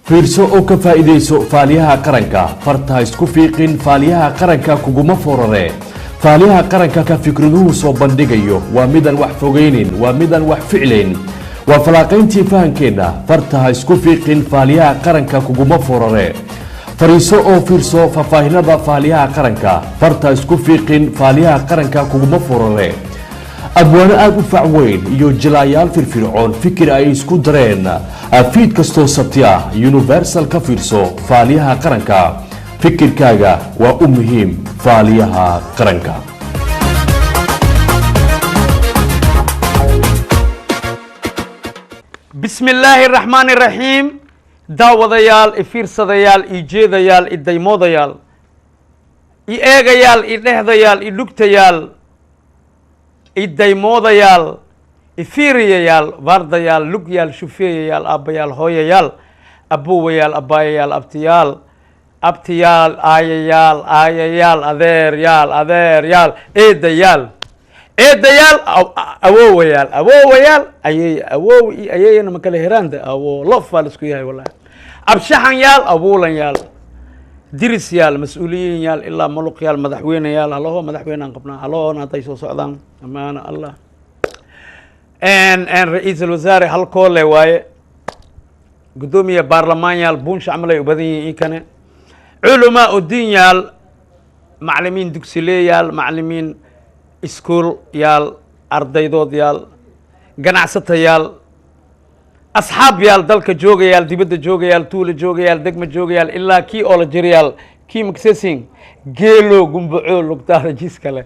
Fiirso oo ka faa'iidayso Faaliyaha Qaranka. Farta ha isku fiiqin, Faaliyaha Qaranka kuguma forare. Faaliyaha Qaranka ka fikraduhu soo bandhigayo waa midaan wax fogaynin, waa midaan wax ficlayn, waa falaaqayntii fahankeenna. Farta ha isku fiiqin, Faaliyaha Qaranka kuguma forare. Fariiso oo fiirso faahfaahinada Faaliyaha Qaranka. Farta ha isku fiiqin, Faaliyaha Qaranka kuguma forare. Abwaano aada u fac weyn iyo jilaayaal firfircoon fikir ay isku dareen, fiid kastoo Sabti ah Universal ka fiirso Faaliyaha Qaranka. Fikirkaaga waa u muhiim Faaliyaha Qaranka. Bismi illaahi araxmaani iraxiim. Daawadayaal, i fiirsadayaal, i jeedayaal, i daymoodayaal, i eegayaal, i dhehdayaal, i dhugtayaal, i daymoodayaal, i fiiriyayaal, baardayaal, lugyaal, shufeeyayaal, aabbayaal, hooyayaal, abuwayaal, abbaayayaal, abtiyaal, abtiyaal, aayayaal, aayayaal, adeeryaal, adeeryaal, eedayaal, eedayaal, awoowayaal, awoowayaal, ayeey, awoow iyo ayeeyana ma kala heraanda, awoo lof baa la isku yahay wallahi, abshaxanyaal, abuulanyaal, dirisyaal, mas-uuliyiinyaal, ilaa muluqyaal, madaxweyneyaal. Halaho madaxweynaan qabnaa, halahoona hadday soo socdaan, amaana Allah. Ra-iisul wasaare halkoole waaye, guddoomiye baarlamaanyaal, buunsha camal ay u badan yihiin kane, culamaa udiinyaal, macalimiin dugsileeyaal, macalimiin iskuul yaal, ardaydood yaal, ganacsatayaal, asxaab yaal, dalka joogayaal, dibadda joogayaal, tuula joogayaal, degma joogayaal, ilaa kii oola jirayaal, kii maksesin geelo gumbaco lugtaada jiis kale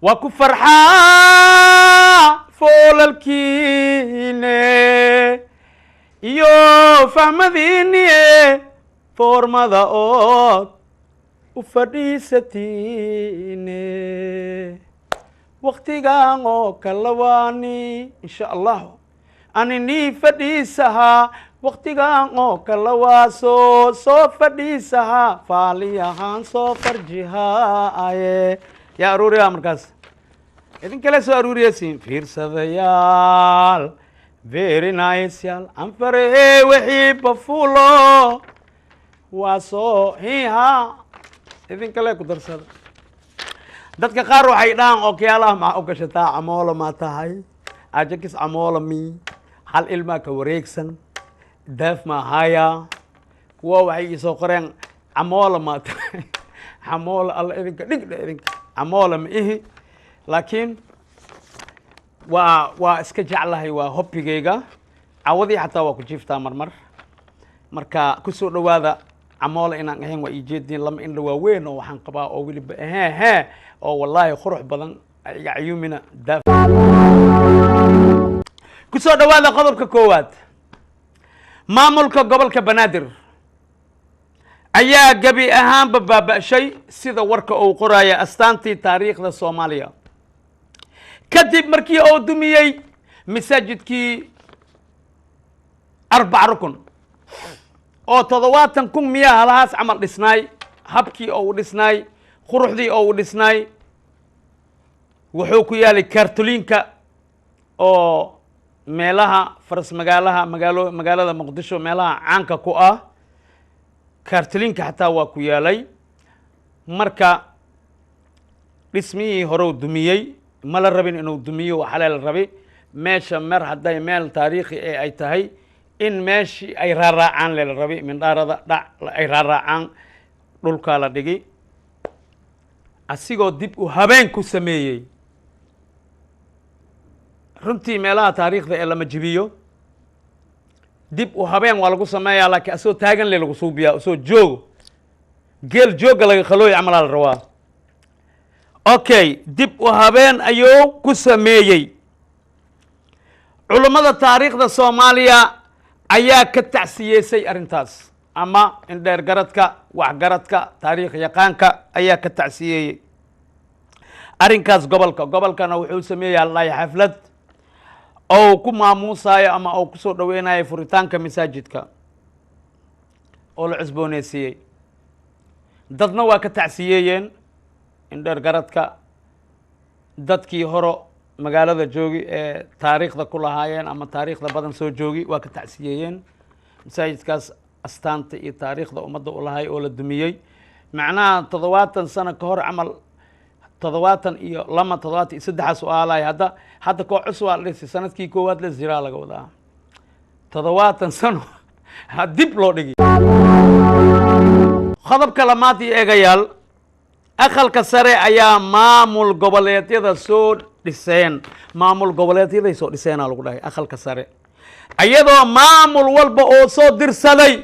waa ku farxaa foolalkiine iyo fahmadiiniye foormada ood u fadhiisatiine waktigan oo kala waani, insha Allahu aninii fadhiisahaa, waktigan oo kala waa soo soo fadhiisahaa, faaliyahaan soo farjihaaye. Yaa aruuriyaa markaas idin kale soo aruuriyasiin, fiirsadayaal, very nice yaal, anfare wixii bafulo waa soo hiha, idin kale ku darsada. Dadka qaar waxay dhahaan, okyaalaha maxaa u gashataa? Camoolo maa tahay? Ajakis camoolo mi hal ilmaa ka wareegsan daaf maa haya. Kuwa waxay iisoo qoreen, camoolo maa tahay? Camoolo alla idinka dhigdha, idinka camoolo ma ihi, laakiin waa iska jeclahay, waa hobbigayga. Cawadii xataa waa ku jiiftaa marmar. Marka kusoo dhawaada. Camoolo inaan ahayn waa iijeediin, lama indha waaweyn oo waxaan qabaa oo weliba hee hee oo wallaahi qurux badan, iga cayuumina daaf. Kusoo dhawaada qodobka koowaad. Maamulka gobolka Banaadir ayaa gebi ahaanba baaba'shay, sida warka uu qoraya, astaantii taariikhda Soomaaliya, kadib markii uu dumiyey masaajidkii Arbac Rukun oo 70,000 miyaa halahaas camal dhisnaay, habkii oo u dhisnaay, quruxdii oo u dhisnaay. Wuxuu ku yaalay kaartoliinka oo meelaha faras magaalaha magaalo magaalada Muqdisho, meelaha caanka ku ah kaartoliinka xataa waa ku yaalay. Marka dhismihii horeu dumiyey, ma la rabin inuu dumiyo, waxaa la rabay meesha mer hadday meel taariikhi ee ay tahay in meeshii ay raaraacaan lela rabay, mindhaarada dhac ay raaraacaan dhulkaa la dhigi. Asigoo dib u habeen ku sameeyey, runtii meelaha taariikhda ee lama jibiyo, dib u habeen waa lagu sameeyaa, laakiin asagoo taagan le lagu suubiyaa, asoo joogo, geel joogga laga qalooy camalaa la rabaa. Okay, dib u habeen ayuu ku sameeyey. Culummada taariikhda Soomaaliya ayaa ka tacsiyeysay arrintaas, ama indheer garadka, waxgaradka, taariikh yaqaanka ayaa ka tacsiyeeyey arrinkaas. Gobolkana wuxuu sameeyey allahi xaflad oo ku maamuusayo ama oo kusoo dhaweynayo furitaanka masaajidka oo la cusbooneysiiyey. Dadna waa ka tacsiyeeyeen, indheer garadka, dadkii horo Magaalada joogi ee taariikhda ku lahaayeen ama taariikhda badan soo joogi waa ka tacsiyeeyeen masaajidkaas astaanta iyo taariikhda ummadda u lahay oo la dumiyey. Macnaha 70 sano ka hor camal, 72, 73aas u aalay. Hadda koo cusub waa la dhisay, sanadkii koowaad la ziraa laga wadaa. 70 sano ha dib loo dhigi. Qodobka lamaad iyo eegayaal, Aqalka Sare ayaa maamul goboleedyada soo dhiseen, maamul goboleedyaday soo dhiseenaa lagu dhahay Aqalka Sare, iyadoo maamul walba oo soo dirsaday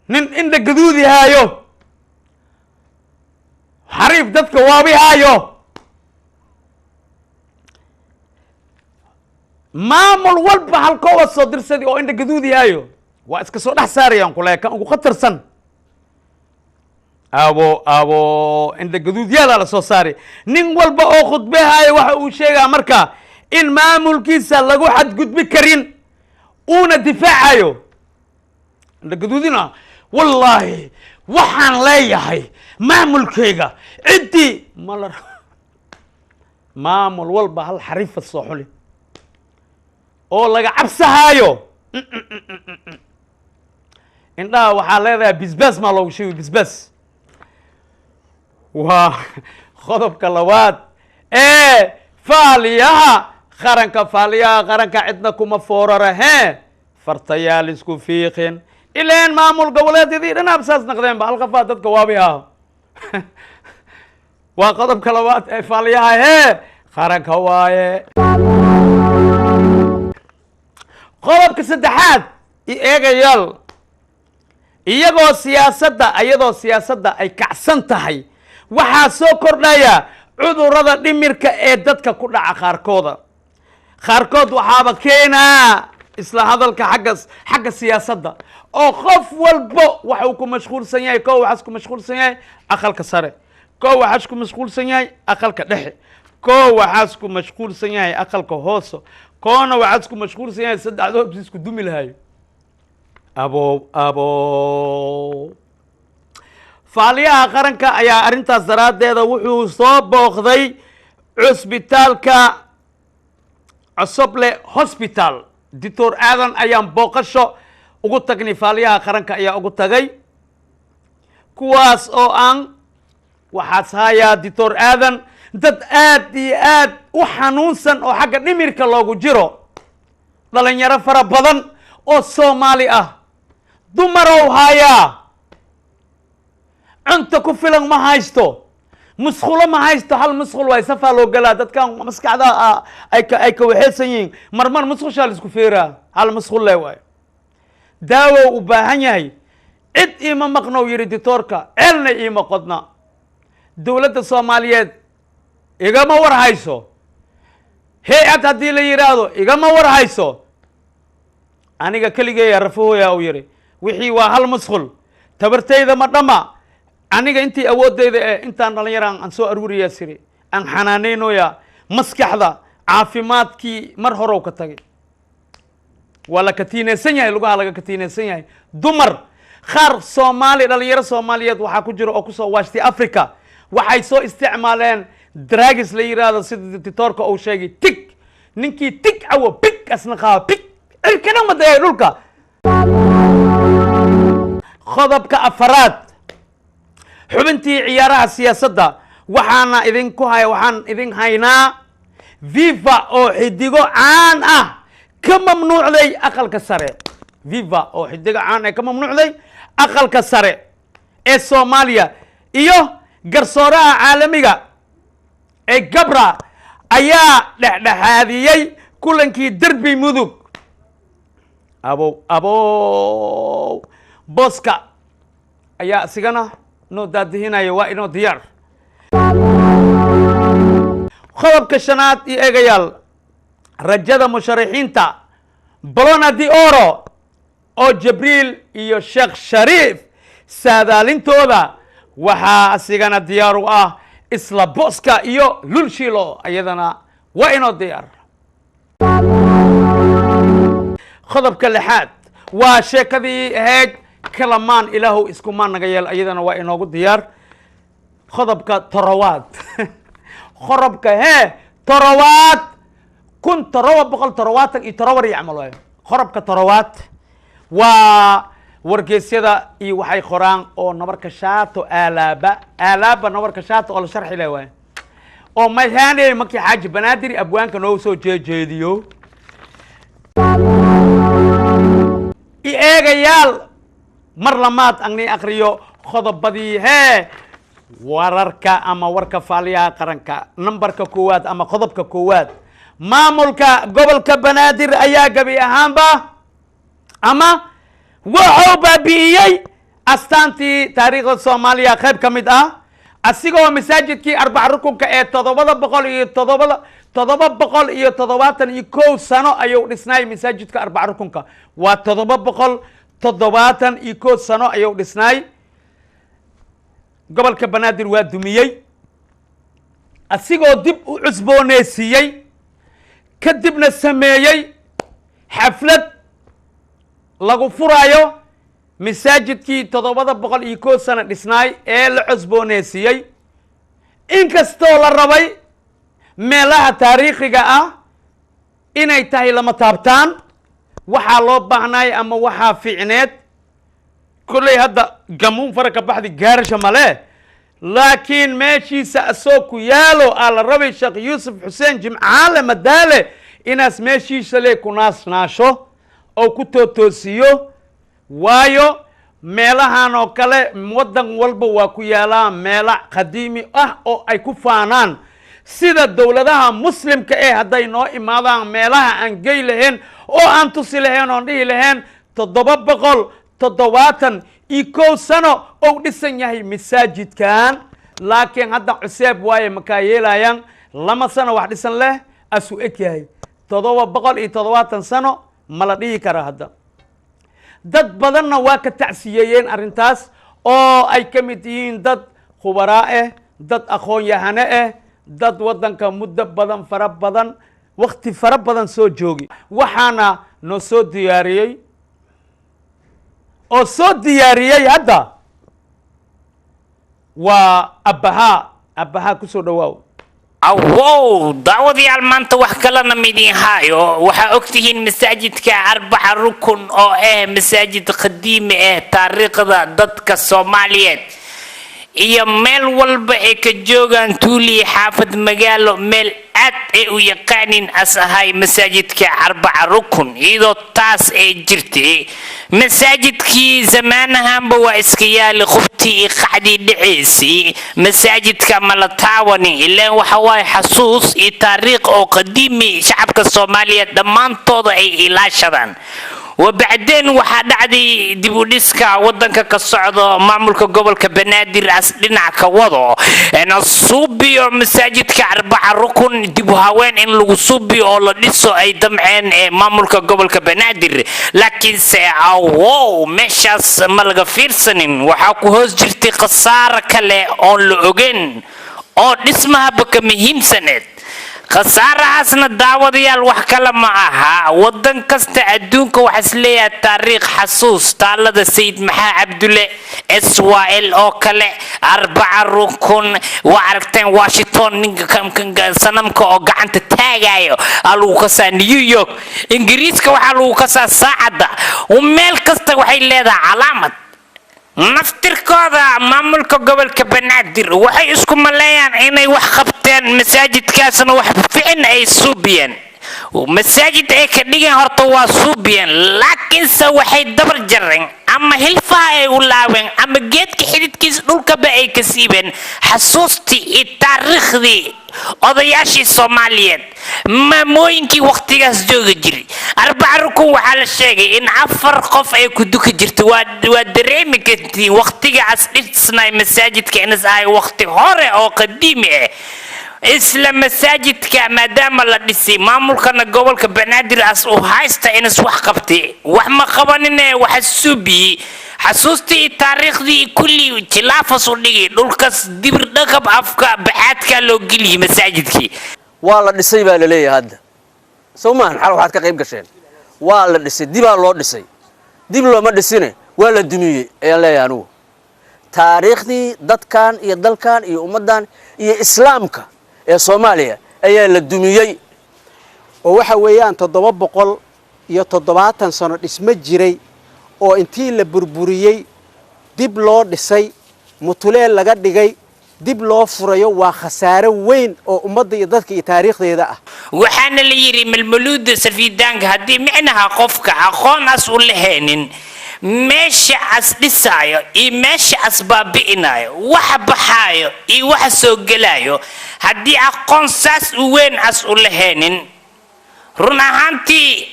nin indha gaduudi haayo, xariif dadka waabi haayo. Maamul walba halkoowa soo dirsaday oo indha gaduudi haayo waa iska soo dhex saarayaan kule kan ugu khatarsan. Abo abo indha gaduudyaalaa la soo saari. Nin walba oo khudbehaayo waxa uu sheegaa marka in maamulkiisa lagu xadgudbi karin, uuna difaacayo. Indha gaduudina, wallaahi waxaan leeyahay maamulkayga ciddii ma la. Maamul walba hal xariifa soo xuli oo laga cabsahaayo. Indhaha waxaa leedahay bisbaas maa loogu sheegi bisbaas. Waa qodobka labaad ee Faaliyaha Qaranka. Faaliyaha Qaranka cidna kuma foorara hee, fartayaal isku fiiqin ileen maamul goboleedyadii dhanaab saas naqdeen ba halqafaa dadka waabi ah. Waa qodobka labaad ee Faaliyaha hee Qaranka waaye. Qodobka saddexaad i eegayaal, iyagoo siyaasadda ay kacsan tahay, waxaa soo kordhaya cudurrada dhimirka ee dadka ku dhaca qaarkooda. Qaarkood waxaaba keenaa isla hadalka xagga siyaasadda oo qof walbo waxa uu ku mashquulsan yahay. Koo waxaas ku mashquulsan yahay Aqalka Sare, koo waxaas ku mashquulsan yahay Aqalka Dhexe, koo waxaas ku mashquulsan yahay Aqalka Hoose, koona waxaas ku mashquulsan yahay saddexdood isku dumi lahayo. Abo abo Faaliyaha Qaranka ayaa arrintaas daraaddeeda wuxuu soo booqday cusbitaalka Cosoble Hospital. Doctor Aadan ayaan booqasho ugu tagnay, Faaliyaha Qaranka ayaa ugu tagay, kuwaas oo aan waxaas hayaa Doctor Aadan dad aad iyo aad u xanuunsan oo xagga dhimirka loogu jiro, dhalinyaro fara badan oo Soomaali ah, dumarow hayaa. Cunto ku filan ma haysto, musqulo ma haysto, hal musqul waay, safaa loo galaa. Dadkan maskaxda ay ka waxeysan yihiin, marmar musqushaa la isku feeraa, hal musqul le waayo. Daawow u baahan yahay. Cid iima maqnow yidhi ditoorka, ceelna iima qodna, dowladda Soomaaliyeed igama war hayso, hay-ad haddii la yidhaahdo igama war hayso, aniga keligeeya rafahooya uu yidhi. Wixii waa hal musqul, tabartayda ma dhama aniga intii awooddayda eh intaan dhalinyaraan aan soo aruuriyaa siri aan xanaanaynoya. Maskaxda caafimaadkii mar horow ka tagay, waa la katiinaysan yahay, lugaha laga katiinaysan yahay. Dumar qaar Soomaali, dhalinyaro Soomaaliyeed waxaa ku jira oo kusoo waashtay Africa, waxay soo isticmaaleen drugs la yidhaahdo, sida ditoorka uu sheegay, tig ninkii tig cawo big asna qaaba big cirkana madayay dhulka. Qodobka afaraad, xubintii ciyaaraha siyaasadda, waxaana idinku hay waxaan idin haynaa FIFA oo xidigo caan ah ka mamnuucday Aqalka Sare. FIFA oo xidigo caan ah ka mamnuucday Aqalka Sare ee Soomaaliya iyo garsooraha caalamiga ee Gabra ayaa dhexdhexaadiyey kulankii derbi Mudug. Abow abow booska ayaa isigana noo daadihinaya, waa inoo diyaar. Qodobka shanaad iyo eegayaal, rajada musharaxiinta Ballon d'Or oo Jibriil iyo Sheekh Shariif saadaalintooda waxaa asigana diyaar u ah isla booska iyo Lulshilo, iyadana waa inoo diyaar. Qodobka lixaad waa sheekadii ahayd kalamaan Ilaahow iskumaan naga yeel, iyadana waa inoogu diyaar. Qodobka torowaad, Qorobka hee torowaad 1777 iyo camal waayo. Qorobka torowaad waa wargeysyada iyo waxay qoraan oo nabarka shaato aalaaba aalaaba nabarka shaato oo la sharxi leh waayo oo mayhaaney markii Xaaji Banaadiri abwaanka noogu soo jeejeediyo. I eegayaal, mar lamaad agni akriyo qodobadii hee wararka ama warka faaliyaha qaranka. Nambarka koowaad ama qodobka koowaad: maamulka gobolka Banaadir ayaa gebi ahaanba ama wuxuu baabi'iyey astaantii taariikhda Soomaaliya qayb ka mid ah, asigoo masaajidkii arbac rukunka ee toddobada boqol iyo toddobada 771 sano ayuu dhisnaay. Masaajidka arbac rukunka waa 771 sano ayuu dhisnaay. Gobolka Banaadir waa dumiyey, asigoo dib u cusbooneysiiyey, kadibna sameeyey xaflad lagu furaayo masaajidkii 701 sano dhisnaay ee la cusbooneysiiyey. Inkastoo la rabay meelaha taariikhiga ah inay tahay lama taabtaan, waxaa loo baahnay ama waxaa fiicneed kolley hadda gamuun fara ka baxdi gaarasha male, laakiin meeshiisa asoo ku yaalo aa la rabay Sheekh Yuusuf Xuseen Jimcaale Madaale inaas meeshiisa le ku naasnaasho oo ku tootoosiyo, waayo meelahan oo kale waddan walba waa ku yaalaa meelo qadiimi ah oo ay ku faanaan, sida dowladaha muslimka eh hadday noo imaadaan meelaha aan gey lahayn oo aan tusi lahayn oon dhihi lahayn 771 sano ou dhisan yahay masaajidkan. Laakiin hadda cuseeb waaye, makaa yeelayaan 2 sano wax dhisan leh asuu eg yahay 770 sano ma la dhihi kara. Hadda dad badanna waa ka tacsiyeeyeen arrintaas, oo ay ka mid yihiin dad khubaraa ah, dad aqoon-yahane ah, dad waddanka muddo badan fara badan wakti fara badan soo joogi. Waxaana noo soo diyaariyey oo soo diyaariyey hadda waa Abbahaa. Abbahaa, kusoo dhawaaw. Awow daawadayaal, maanta wax kalena midin haayo. Waxaa ogtihiin masaajidka arbaca rukun oo ah masaajid qadiimi ah, taariikhda dadka Soomaaliyeed iyo meel walba ay ka joogaan, tuuliya, xaafad, magaalo, meel aad ay u yaqaanin as ahay masaajidka arbaca rukun. Iyadoo taas ay jirtay, masaajidkii zamaanahanba waa iska yaali qubtii iyo qacdii dhicaysay. Masaajidka ma la taawani ilaan waxa waaye xasuus iyo taariikh oo qadiimi shacabka Soomaaliyeed dhammaantooda ay ilaashadaan. Wabacdeen waxaa dhacday dib u dhiska wadanka ka socdo, maamulka gobolka Banaadir as dhinac ka wado suubiyo masaajidka arbaca rukun, dib u haween in lagu suubiyo oo la dhiso ay damceen ee maamulka gobolka Banaadir. Laakiinse awow, meeshaas ma laga fiirsanin, waxaa ku hoos jirtay khasaaro kale oon la ogeyn oo dhismahaba ka muhiimsaneed. Khasaarahaasna daawadayaal wax kale ma aha, wadan kasta adduunka waxaa isleeyahay taariikh xasuus, taalada Sayid Maxaa Cabdulle, SYL oo kale, arbaca rukun waa aragteen, Washington ninka sanamka oo gacanta taagayo aa lagu kasaa, New York, Ingiriiska waxaa lagu kasaa saacadda, meel kasta waxay leedahay calaamad. Naftirkooda maamulka gobolka Banaadir waxay isku maleeyaan inay wax qabteen, masaajidkaasna wax ficin ay suubiyeen, masaajid ay ka dhigeen. Horta waa suubiyeen, laakiinse waxay dabar jareen ama hilfaha ay u laabeen ama geedka xididkiisa dhulkaba ay ka siibeen xasuustii iyo taariikhdii odayaashii Soomaaliyeed, maamooyinkii wakhtigaas joogi jiray. Arbaca rukun waxaa la sheegay in 4 qof ay ku duki jirta. Waa dareemi kartiin wakhtigaas dhisnay masaajidka inas ahay wakhti hore oo qadiimi ah. Isla masaajidka maadaama la dhisay, maamulkana gobolka Banaadir as uu haysta inas wax qabtay, wax ma qabanine, waxa suubiyey xasuustii taariikhdii kulli jilaafas u dhigay dhulkas, dibir dhaqab afka baxaadka loo geliyey masaajidkii. Waa la dhisay baa la leeyahay hadda, soo maahan? Xal waxaad ka qayb gasheen waa la dhisay, dibaa loo dhisay. Dib looma dhisine, waa la dumiyey ayaan leeyahay anugu. Taariikhdii dadkan iyo dalkan iyo ummaddan iyo islaamka ee Soomaaliya ayaa la dumiyey. Oo waxa weeyaan 770 sano dhisma jiray oo intii la burburiyey dib loo dhisay, mutuleel laga dhigay, dib loo furayo, waa khasaare weyn oo ummadda iyo dadka iyo taariikhdeeda ah. Waxaana la yidhi malmaluuda safiidaanka haddii micnaha qofka aqoon as u lahaynin, meesha as dhisaayo iyo meesha as baabi'inayo, waxa baxaayo iyo waxa soo gelayo, haddii aqoon saas u weyn as u lahaynin, run ahaantii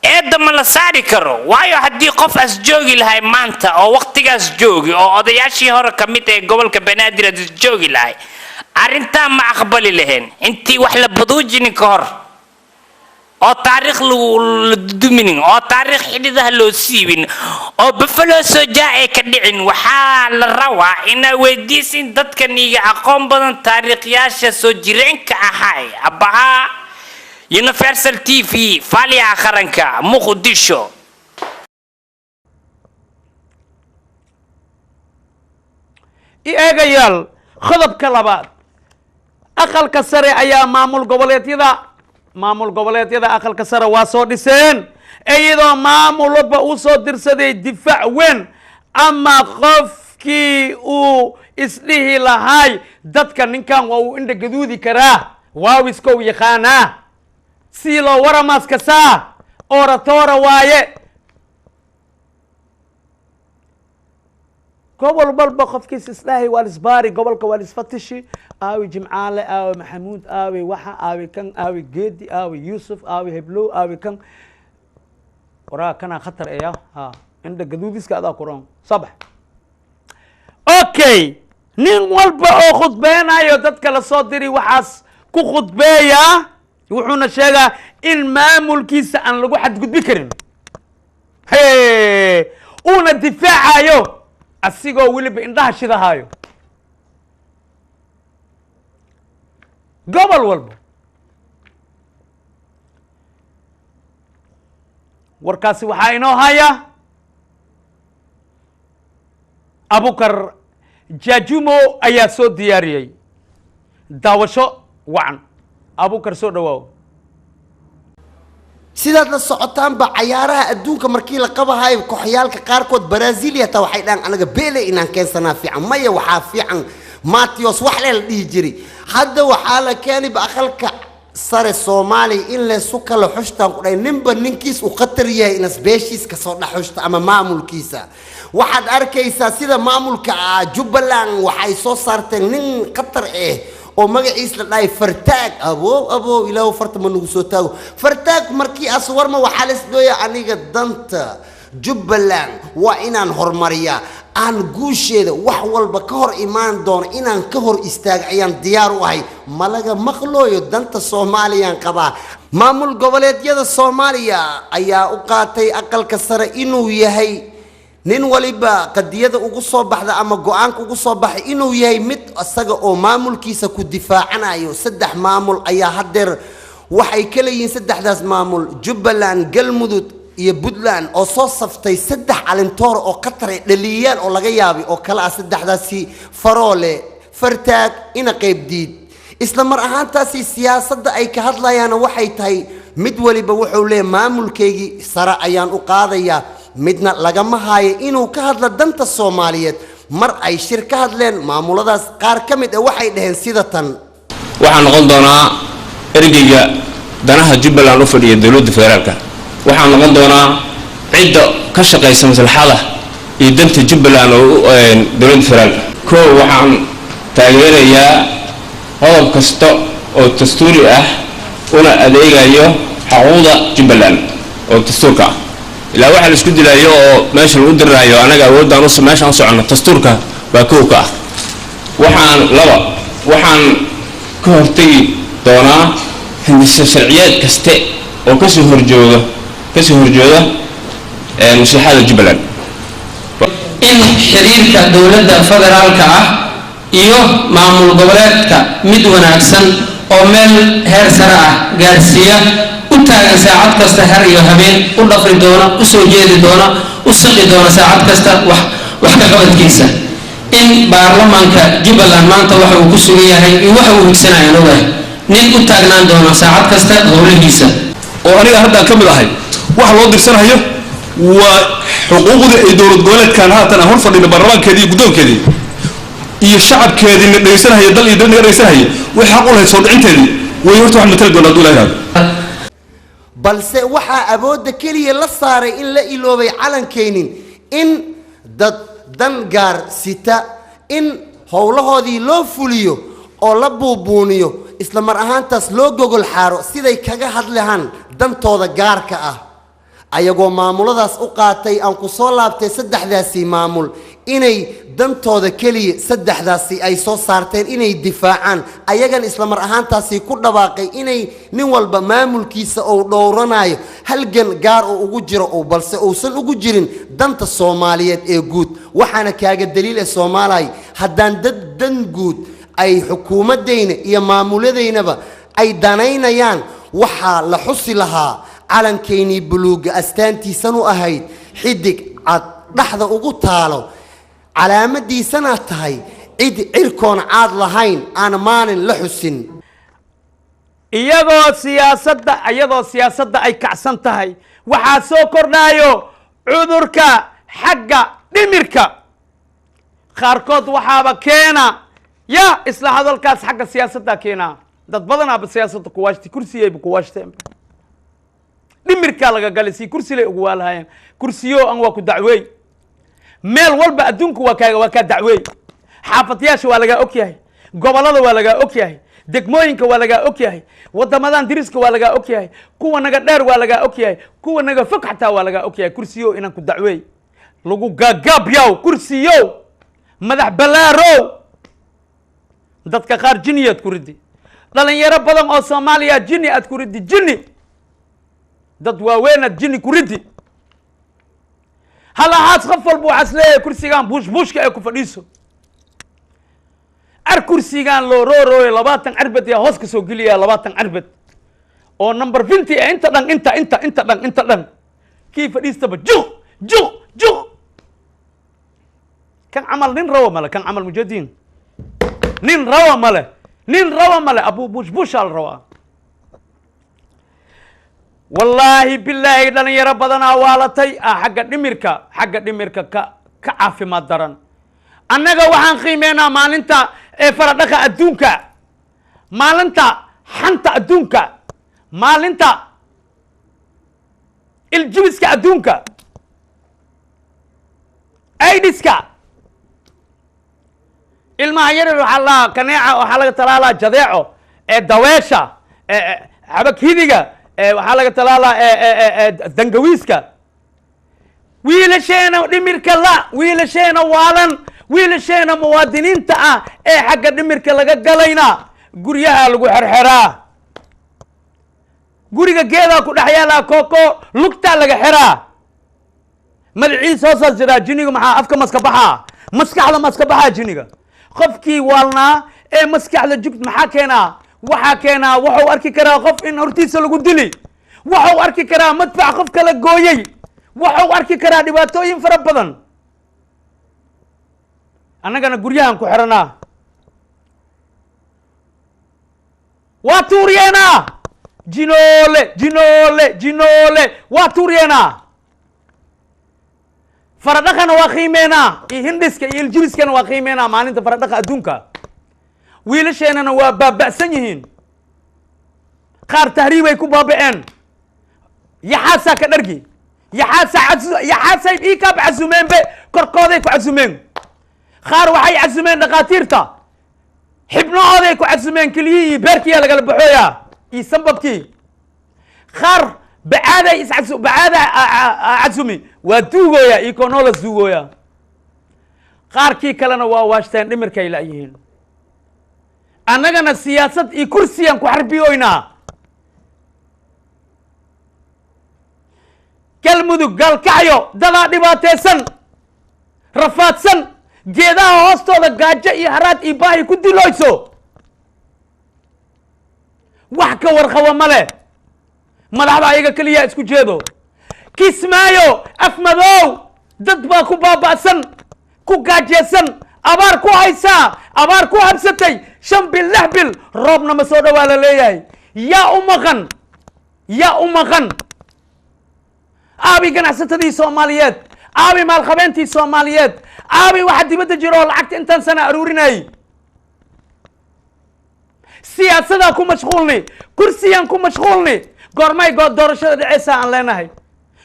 eedda ma la saari karo. Waayo haddii qof as joogi lahay maanta oo waqtigaas joogi oo odayaashii hore ka mid ee gobolka Banaadir as joogi lahay, arrintaa ma aqbali lahayn intii wax la baduujinin ka hor oo taariikh lagu la duminin oo taariikh xidhidaha loo siibin oo Buffalo Soldier ay ka dhicin. Waxaa la rabaa inaa weydiisin dadkan iga aqoon badan, taariikhyaasha soo jireenka ahay. Abahaa Universal TV, faaliyaha qaranka, Muqdisho. I eegayaal, qodobka labaad, aqalka sare ayaa maamul goboleedyada aqalka sare waa soo dhiseen, iyadoo maamul walba uu soo dirsaday difaac weyn ama qofkii uu isdhihi lahaay dadka ninkan waa uu indha gaduudi karaa, waawiskow yaqaanaa, si loo waramaas kasaa oratora waaye. Gobol walba qofkiis isdhahay waa lisbaari, gobolka waa lisfatishi. Aawi Jimcaale, aawi Maxamuud, aawi waxa, aawi kan, aawi Geedi, aawi Yuusuf, aawi Heblow, aawi kan, waraa kanaa khatar eya ha indha gaduudiska adaa kuran sabax. Okay, nin walba oo khudbeenayo dadka lasoo diri waxaas ku khudbeeyaa, wuxuuna sheegaa in maamulkiisa aan lagu xadgudbi karin, he uuna difaacayo asigoo weliba indhaha shidahaayo. Gobol walba warkaasi waxaa inoo haya Abukar Jajumo ayaa soo diyaariyey. Daawasho wacan. Abukar, soo dhawaaw. Sidaad la socotaanba, cayaaraha adduunka markii la qabahayo, kooxyaalka qaarkood, Brazil hataa, waxay dhahan anaga Bele inaan keensanaa fiican. Maya, waxaa fiican Matios wax le la dhihi jiray. Hadda waxaa la keenayba aqalka sare Soomaaliya in laysu kala xushtaan ku dhahay, ninba ninkiis uu khatar yahay inas beeshiis kasoo dhex xushta ama maamulkiisa. Waxaad arkaysaa sida maamulka Jubbaland waxay soo saarteen nin khatar ah oo magaciis la dhahay Fartaag. Abow abow, ilaahu farta ma nagu soo taago. Fartaag markii as warma waxaa la isdhooya, aniga danta Jubbaland waa inaan horumariyaa, aan guusheeda wax walba ka hor imaan doono inaan ka hor istaaga ayaan diyaar u ahay, malaga maqlooyo, danta Soomaaliyaan qabaa. Maamul goboleedyada Soomaaliya ayaa u qaatay aqalka sare inuu yahay nin waliba qadiyada ugu soo baxda ama go-aanka ugu soo baxay inuu yahay mid isaga oo maamulkiisa ku difaacanayo. Saddex maamul ayaa haddeer waxay kala yihiin saddexdaas maamul Jubbaland, Galmudug iyo Puntland, oo soo saftay saddex calintoor oo qatar ay dhaliyaan oo laga yaabay oo kale ah saddexdaasi Faroole, Fartaag, ina Qaybdiid. Isla mar ahaantaasi siyaasadda ay ka hadlayaana waxay tahay mid waliba wuxuu leeyahay maamulkaygii sare ayaan u qaadayaa, midna lagama haayo inuu ka hadlo danta Soomaaliyeed. Mar ay shir ka hadleen maamuladaas qaar ka mid ah waxay dhaheen sida tan: Waxaa noqon doonaa ergeyga danaha Jubbaland u fadhiya dowladda federaalka. Waxaa noqon doonaa cidda ka shaqaysa maslaxada iyo danta Jubbaland oo dowladda federaalka. Koo, waxaan taageerayaa qodob kasta oo dastuuri ah una adeegayo xuquuqda Jubbaland oo dastuurka ah. Ilaa waxaa la isku dilaayo oo meesha lagu diraayo anaga awoodaan us meesha aan soconno dastuurka baa kow ka ah. Waxaan laba, waxaan ka hortegi doonaa hindise sharciyeed kaste oo kasoo horjooda maslaxada Jubbaland. In xiriirka dowladda federaalka ah iyo maamul goboleedka mid wanaagsan oo meel heer sare ah gaarsiiya, u taagan saacad kasta, har iyo habeen u dhafri doona, u soo jeedi doona, u saqi doona saacad kasta wax ka qabadkiisa. In baarlamaanka Jubbaland maanta waxa uu ku sugan yahay iyo waxa uu higsanayaan ogahay, nin u taagnaan doono saacad kasta howlihiisa. Oo aniga haddaan ka mid ahay, waxa loo dirsanayo waa xuquuqdii ay dowlad goboleedkan haatan aan hor fadhino, baarlamaankeedii iyo guddoonkeedii iyo shacabkeedii na dhegaysanahaya, dal iyo dad naga dhegaysanahaya, waxay xaq u lahayd soo dhicinteedii way. Horta waxaan matali doonaa hadduu Ilahay ihahdo. Balse waxaa awoodda keliya la saaray in la iloobay calankaynin, in dad dan gaar sita in howlahoodii loo fuliyo oo la buubuuniyo, isla mar ahaantaas loo gogol xaaro siday kaga hadlahaan dantooda gaarka ah, ayagoo maamuladaas u qaatay aan ku soo laabtay saddexdaasi maamul inay dantooda keliya saddexdaasi ay soo saarteen inay difaacaan, ayagan isla mar ahaantaasi ku dhawaaqay inay nin walba maamulkiisa uu dhowranayo, halgan gaar oo ugu jiro uu, balse uusan ugu jirin danta Soomaaliyeed ee guud. Waxaana kaaga daliil ee Soomaaliya, haddaan dad dan guud ay xukuumaddayna iyo maamuladaynaba ay danaynayaan, waxaa la xusi lahaa calankaynii buluugga astaantiisan u ahayd xidig cad dhexda ugu taalo, calaamadiisana tahay cid cirkoon caad lahayn aan maalin la xusin. Iyadoo siyaasadda ay kacsan tahay, waxaa soo kordhaayo cudurka xagga dhimirka. Qaarkood waxaaba keena ya isla hadalkaas xagga siyaasadda keenaa. Dad badanaaba siyaasadda kuwaashtay, kursiyayba kuwaashteen, dhimirkaa laga galay, si kursilay ugu waalahayeen. Kursiyo an waa ku dacweey, meel walba adduunka waa kaa dacweey. Xaafadyaasha waa lagaa og yahay, gobollada waa lagaa og yahay, degmooyinka waa lagaa og yahay, waddamadan diriska waa lagaa og yahay, kuwa naga dheer waa lagaa og yahay, kuwa naga fog xataa waa lagaa og yahay. Kursiyo inaan ku dacweey lagu gaagaabyaw, kursiyo madax balaarow. Dadka qaar jiniyaad ku ridi, dhalinyaro badan oo Soomaaliya jini aad ku ridi, jini dad waaweynaad jini ku ridi. Hal ahaas qof walba waxaa is leeyahay kursigan buush buushka ee ku fadhiiso ar, kursigan loo roorooyo 20 carbad yaa hoos ka soo geliyaa, 20 carbad oo number 20 ee inta dhan inta inta inta dhan inta dhan kii fadhiistaba juq juq juq. Kan camal nin rawa male, kan camal mujadiin nin rawa male, nin rawa male. Abu buush buushaa la rabaa. Wallaahi bilaahi, dhalinyaro badanaa waalatay ah, xagga dhimirka ka caafimaad daran. Annaga waxaan qiimeynaa maalinta ee faradhaqa adduunka, maalinta xanta adduunka, maalinta iljibiska adduunka, aidiska ilmaha yaryar. Waxaa la kaneeca, waxaa laga talaalaa jadeeco ee daweesha ee xabag hidiga, waxaa laga talaalaa dangawiiska. Wiilasheena dhimirka la, wiilasheena waalan, wiilasheena muwaadiniinta ah ee xagga dhimirka laga galayna guryaha lagu xerxeraa, guriga geedaa ku dhex yaalaa, kooko lugtaa laga xiraa, madaxiis hoosaas jiraa. Jiniga maxaa afka maska baxaa, maskaxda maska baxaa. Jiniga qofkii waalnaa ee maskaxda jug maxaa keenaa? Waxaa keenaa wuxuu arki karaa qof in hortiisa lagu dili, wuxuu arki karaa madfac qof kala gooyey, wuxuu arki karaa dhibaatooyin fara badan. Annagana guryahan ku xiranaa, waa tuuryeenaa. Jinoole, jinoole, jinoole, waa tuuryeenaa. Faradhaqana waa qiimeenaa, iyo hindhiska iyo iljibiskana waa qiimeenaa maalinta faradhaqa adduunka. Wiilasheenana waa baaba'san yihiin, qaar tahriibay ku baaba'een. Yaxaasaa ka dhargi, yaxaasaa, yaxaasay iikaab casumeenbe, korkooday ku casumeen. Qaar waxay casumeen dhakhaatiirta, xibnahooday ku casumeen, keliyihii iyo beerkiyaa lagala baxooyaa iyo sambabkii. Qaar bacaaday iscasu, bacaada casumi, waa duugooya iyo konolas duugooya. Qaarkii kalena waa waashteen, dhimirkay la'yihiin. Annagana siyaasad iyo kursiyaan ku xarbiyoynaa. Galmudug, Gaalkacyo, dadaa dhibaataysan, rafaadsan, geedaha hoostooda gaajo iyo haraad iyo baahi ku diloyso, wax ka warqabo ma leh. Madaxda ayaga keliya isku jeedo. Kismaayo, Afmadoow, dad baa ku baaba'san, ku gaajeysan. Abaar ku haysaa, abaar ku habsatay, 5 bil, 6 bil, roobna ma soo dhowaa la leeyahay. Yaa u maqan? Yaa u maqan? Aabi ganacsatadii Soomaaliyeed, aabi maalqabeentii Soomaaliyeed, aabi waxa dibadda jira oo lacagta intaan sana aruurinayay. Siyaasadaa ku mashquulni, kursiyaan ku mashquulni. Goormay goo doorashada dhaceysaa aan leenahay?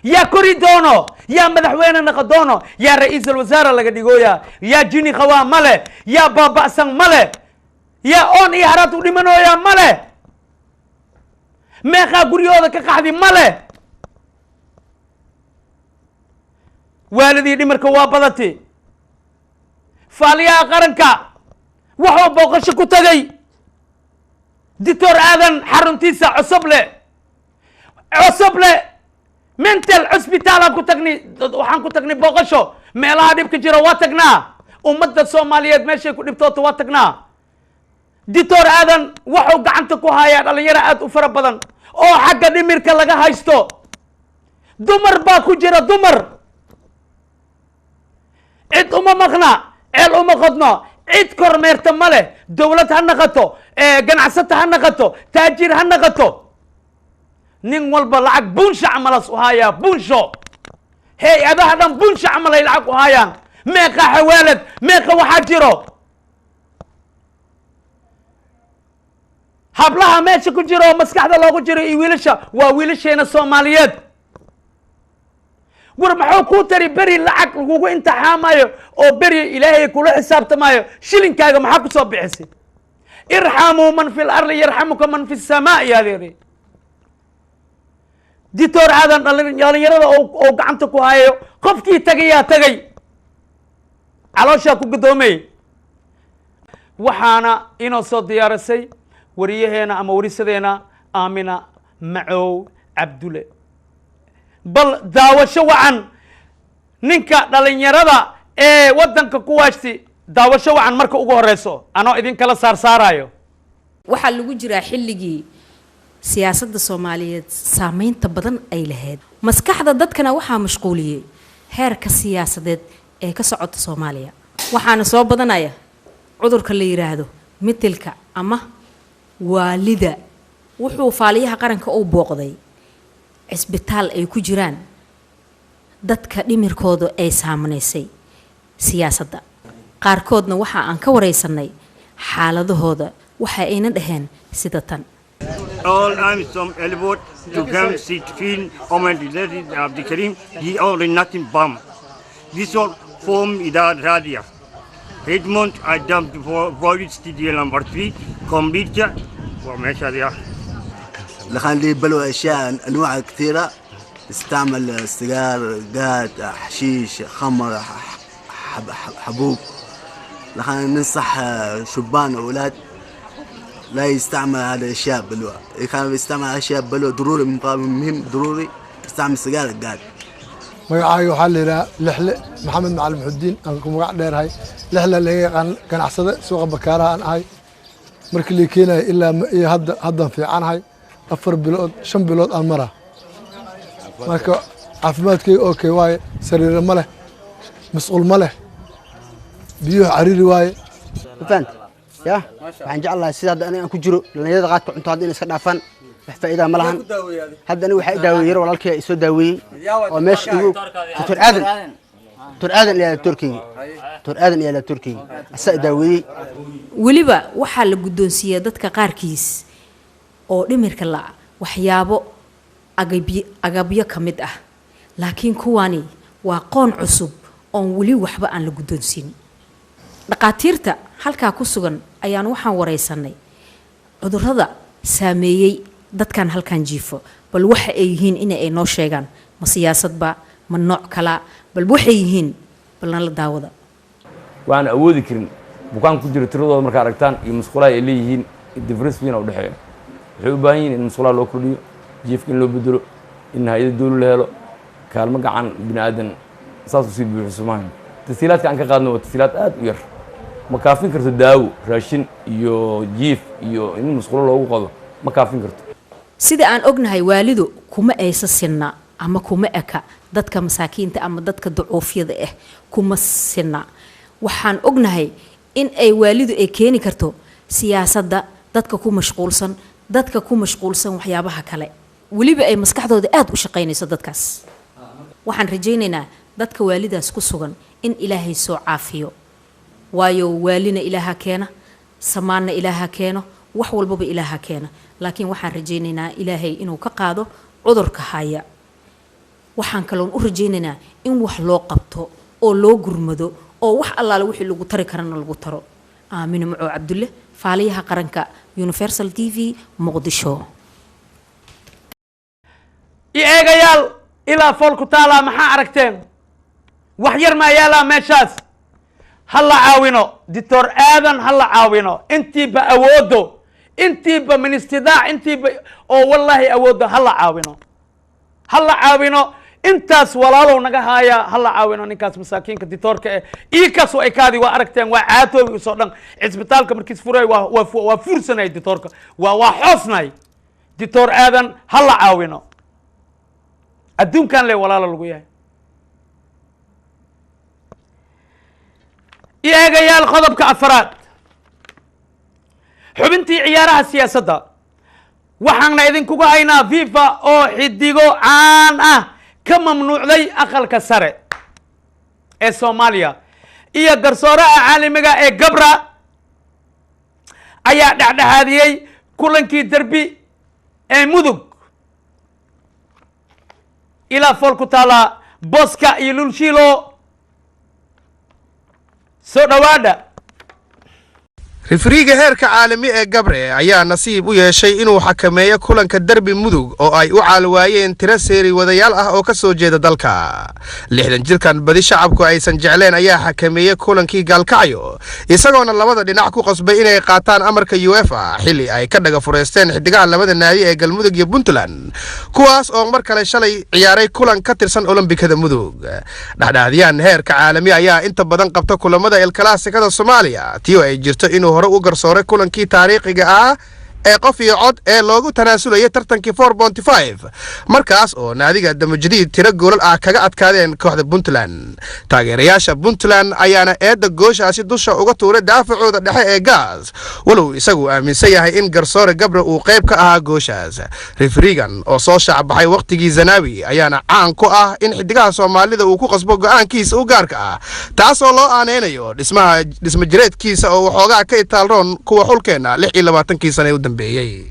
Yaa kori doono? Yaa madaxweyne naqa doono? Yaa ra-iisul wasaare laga dhigooya? Yaa jini qawaa male? Yaa baaba'san male? Yaa oon iyo haraad u dhimanooya male? Meeqaa guryahooda ka qaxdi male? Waalidii dhimarka waa badati. Faaliyaha qaranka wuxuu booqasho ku tagay Doctor Aadan xaruntiisa Cosoble, Cosoble Mental cusbitaalaan ku tagnay. Waxaan ku tagnay booqasho. Meelaha dhibka jira waa tagnaa, ummadda Soomaaliyeed meeshay ku dhibtoota waa tagnaa. Doctor Aadan wuxuu gacanta ku hayaa dhalinyaro aad u fara badan oo xagga dhimirka laga haysto. Dumar baa ku jira, dumar. Cid uma maqna, ceel uma qodno, cid kormeerta ma leh. Dowlad ha naqato, ganacsata ha naqato, taajir ha naqato, nin walba lacag buunsha camalas u haayaa. Buunsho hay-adaha dhan buunsha camal ay lacag u haayaan. Meeqa xawaalad, meeqa waxaa jiro. Hablaha meesha ku jiro oo maskaxda loogu jiro iyo wiilasha waa wiilasheena Soomaaliyeed. War maxuu kuu tari beri lacag lagugu imtixaamayo oo beri Ilaahay kula xisaabtamayo? Shilinkaaga maxaa ku soo bixisay? Irxamuu man fi lardi yarxamuka man fi samaa. Yaa leedahay Doctor Aadan dhalinyarada oo gacanta ku hayo, qofkii tagayaa tagay, calooshaa ku guddoomay. Waxaana inoo soo diyaarisay wariyaheena ama warisadeena Aamina Macow Cabdule. Bal daawasho wacan. Ninka dhalinyarada ee waddanka ku waashti, daawasho wacan. Marka ugu horeyso anoo idinkala saarsaarayo. Waxaa lagu jiraa xilligii siyaasadda Soomaaliyeed saameynta badan ay lahayd. Maskaxda dadkana waxaa mashquuliyey heerka siyaasadeed ee ka socota Soomaaliya, waxaana soo badanaya cudurka la yiraahdo mitilka ama waalida. Wuxuu faaliyaha qaranka u booqday cisbitaal ay ku jiraan dadka dhimirkooda ay saamaysay siyaasadda. Qaarkoodna waxa aan ka wareysanay xaaladahooda, waxa ayna dhaheen sida tan. All AMISOM airport to come sit film Omar Abdikarim, he only nothing bomb. This one form Ida Radia. Redmond I dumped for Void Studio number 3 complete وماشي. لخان بلو اشياء انواع كثيره، استعمل سيجار، قات، حشيش، خمر، حب حبوب. لخان ننصح شبان واولاد لا يستعمل هذه الاشياء بلوى. اذا كان بيستعمل اشياء بلوى ضروري مهم ضروري يستعمل سيجار قات. Magacaaga waxaa la yidhaha Lixle Maxamed Macalin Muxudiin, aan ku magac dheerahay Lixle. Laga yaqaan ganacsade suuqa Bakaaraha aan ahay. Markii la keenaya ilaa iyo hadda haddaan fiicanahay, 4 bilood, 5 bilood aan maraa. Marka caafimaadkayga okay waaye. Sariiro ma leh, masquul ma leh, biyuhu cariiri waaye. Mafahant ya? Waxaan jeclahay sida hadda aniga aan ku jiro dhalinyarada qaadka cunto hadda inay iska dhaafaan, wax faa'iidaa ma lahan. Hadda aniga waxaa i daaweeyey yar walaalkay i soo daaweeyey oo meesha igu Doctor Aadan, Doctor Aadan ayaa doctorkeyga, Doctor Aadan ayaa doctorkeyga, asaa i daaweeyey. Weliba waxaa la guddoonsiiyaa dadka qaarkiis oo dhimirka la waxyaabo agabyo, agabyo ka mid ah, laakiin kuwani waa qoon cusub oon weli waxba aan la guddoonsiin. Dhaqaatiirta halkaa ku sugan ayaan waxaan wareysanay cudurrada saameeyey dadkan halkan jiifo, bal waxa ay yihiin in ay noo sheegaan. Ma siyaasadba, ma nooc kala? Bal waxay yihiin bal nala daawada. Waxaan awoodi karin bukaan ku jira tiradooda markaa aragtaan iyo musqulaha ay leeyihiin, difference weyn u dhexeeya. Waxay u baahan yihiin in musqulaha loo kordhiyo, jiifka in loo bedelo, in hay-ada dowli la helo, kaalmo gacan bini aadan saas usii buuxiso maahan. Tasiilaadka aan ka qaadno waa tasiilaad aad u yar, ma kaafin karto daawo, raashin iyo jiif iyo in musqulo loogu qado, ma kaafin karto. Sida aan ognahay, waalidu kuma aysa sinna ama kuma eka dadka masaakiinta ama dadka ducuufyada ah, kuma sinna. Waxaan ognahay in ay waalidu ay keeni karto siyaasadda, dadka ku mashquulsan, dadka ku mashquulsan waxyaabaha kale, weliba ay maskaxdooda aada u shaqaynayso dadkaas. Waxaan rajaynaynaa dadka waalidaas ku sugan in Ilaahay soo caafiyo, waayo waalina Ilaaha keena, samaanna Ilaaha keeno, wax walbaba Ilaaha keena. Laakiin waxaan rajaynaynaa Ilaahay inuu ka qaado cudurka haya. Waxaan kaloon u rajaynaynaa in wax loo qabto oo loo gurmado oo wax allaale wixii lagu tari karana lagu taro. Aamino Macow Cabdulle, faaliyaha qaranka, Universal TV, Muqdisho. I eegayaal, ilaa fool ku taalaa. Maxaa aragteen? Wax yar maa yaalaa meeshaas? Ha la caawino Doctor Aadan, ha la caawino intiiba awoodo, intiiba ministidaac, intiiba oo wallaahi awooddo. Ha la caawino, ha la caawino. Intaas walaalow naga haaya, ha la caawino ninkaas masaakiinka ditoorka eh. Iikaas waa ikaadi, waa aragteen, waa caatoobi usoo dhan. Cisbitaalka markiis furay waa fuursanay ditoorka, waa xoosnay. Doctor Aadan ha la caawino. Adduunkan le walaalo lagu yahay. I eegayaal, qodobka afaraad, xubintii ciyaaraha siyaasadda, waxaana idinkuga haynaa FIFA oo xidigo caan ah ka mamnuucday Aqalka Sare ee Soomaaliya, iyo garsooraha caalamiga ee Gabra ayaa dhexdhexaadiyey kulankii derbi ee Mudug. Ilaa fool ku taala, Boska iyo Lulshilo, soo dhowaadha. Rifriiga heerka caalami ee Gabre ayaa nasiib u yeeshay inuu xakameeyo kulanka derbi Mudug oo ay u caalwaayeen tiro seeri wadayaal ah oo ka soo jeeda dalka. 60 jirkan badi shacabku aysan jecleen ayaa xakameeyey kulankii Gaalkacyo, isagoona labada dhinac ku qasbay inay qaataan amarka UEFA, xilli ay ka dhaga fureysteen xidigaha labada naadi ee Galmudug iyo Puntland, kuwaas oo mar kale shalay ciyaaray kulan ka tirsan Olombikada Mudug. Dhexdhexaadiyaan heerka caalami ayaa inta badan qabta kulamada El Clasico-da Soomaaliya, tii oo ay jirto inuu hore u garsooray kulankii taariikhiga ah ee qof iyo cod ee loogu tanaasulayay tartankii 4.5, markaas oo naadiga Damujadiid tiro goolal ah kaga adkaadeen kooxda Puntland. Taageerayaasha Puntland ayaana eedda gooshaasi dusha uga tuuray daafacooda dhexe ee Gaas, walow isagu aaminsan yahay in garsoore Gabre uu qayb ka ahaa gooshaas. Rifrigan oo soo shaacbaxay wakhtigii Zanaawi ayaana caan ku ah in xidigaha Soomaalida uu ku qasbo go'aankiisa u gaarka ah, taasoo loo aaneynayo dhismaha dhisma jireedkiisa oo waxoogaa ka itaalroon kuwa xulkeenna 26-kii sana ee u dambeeyey.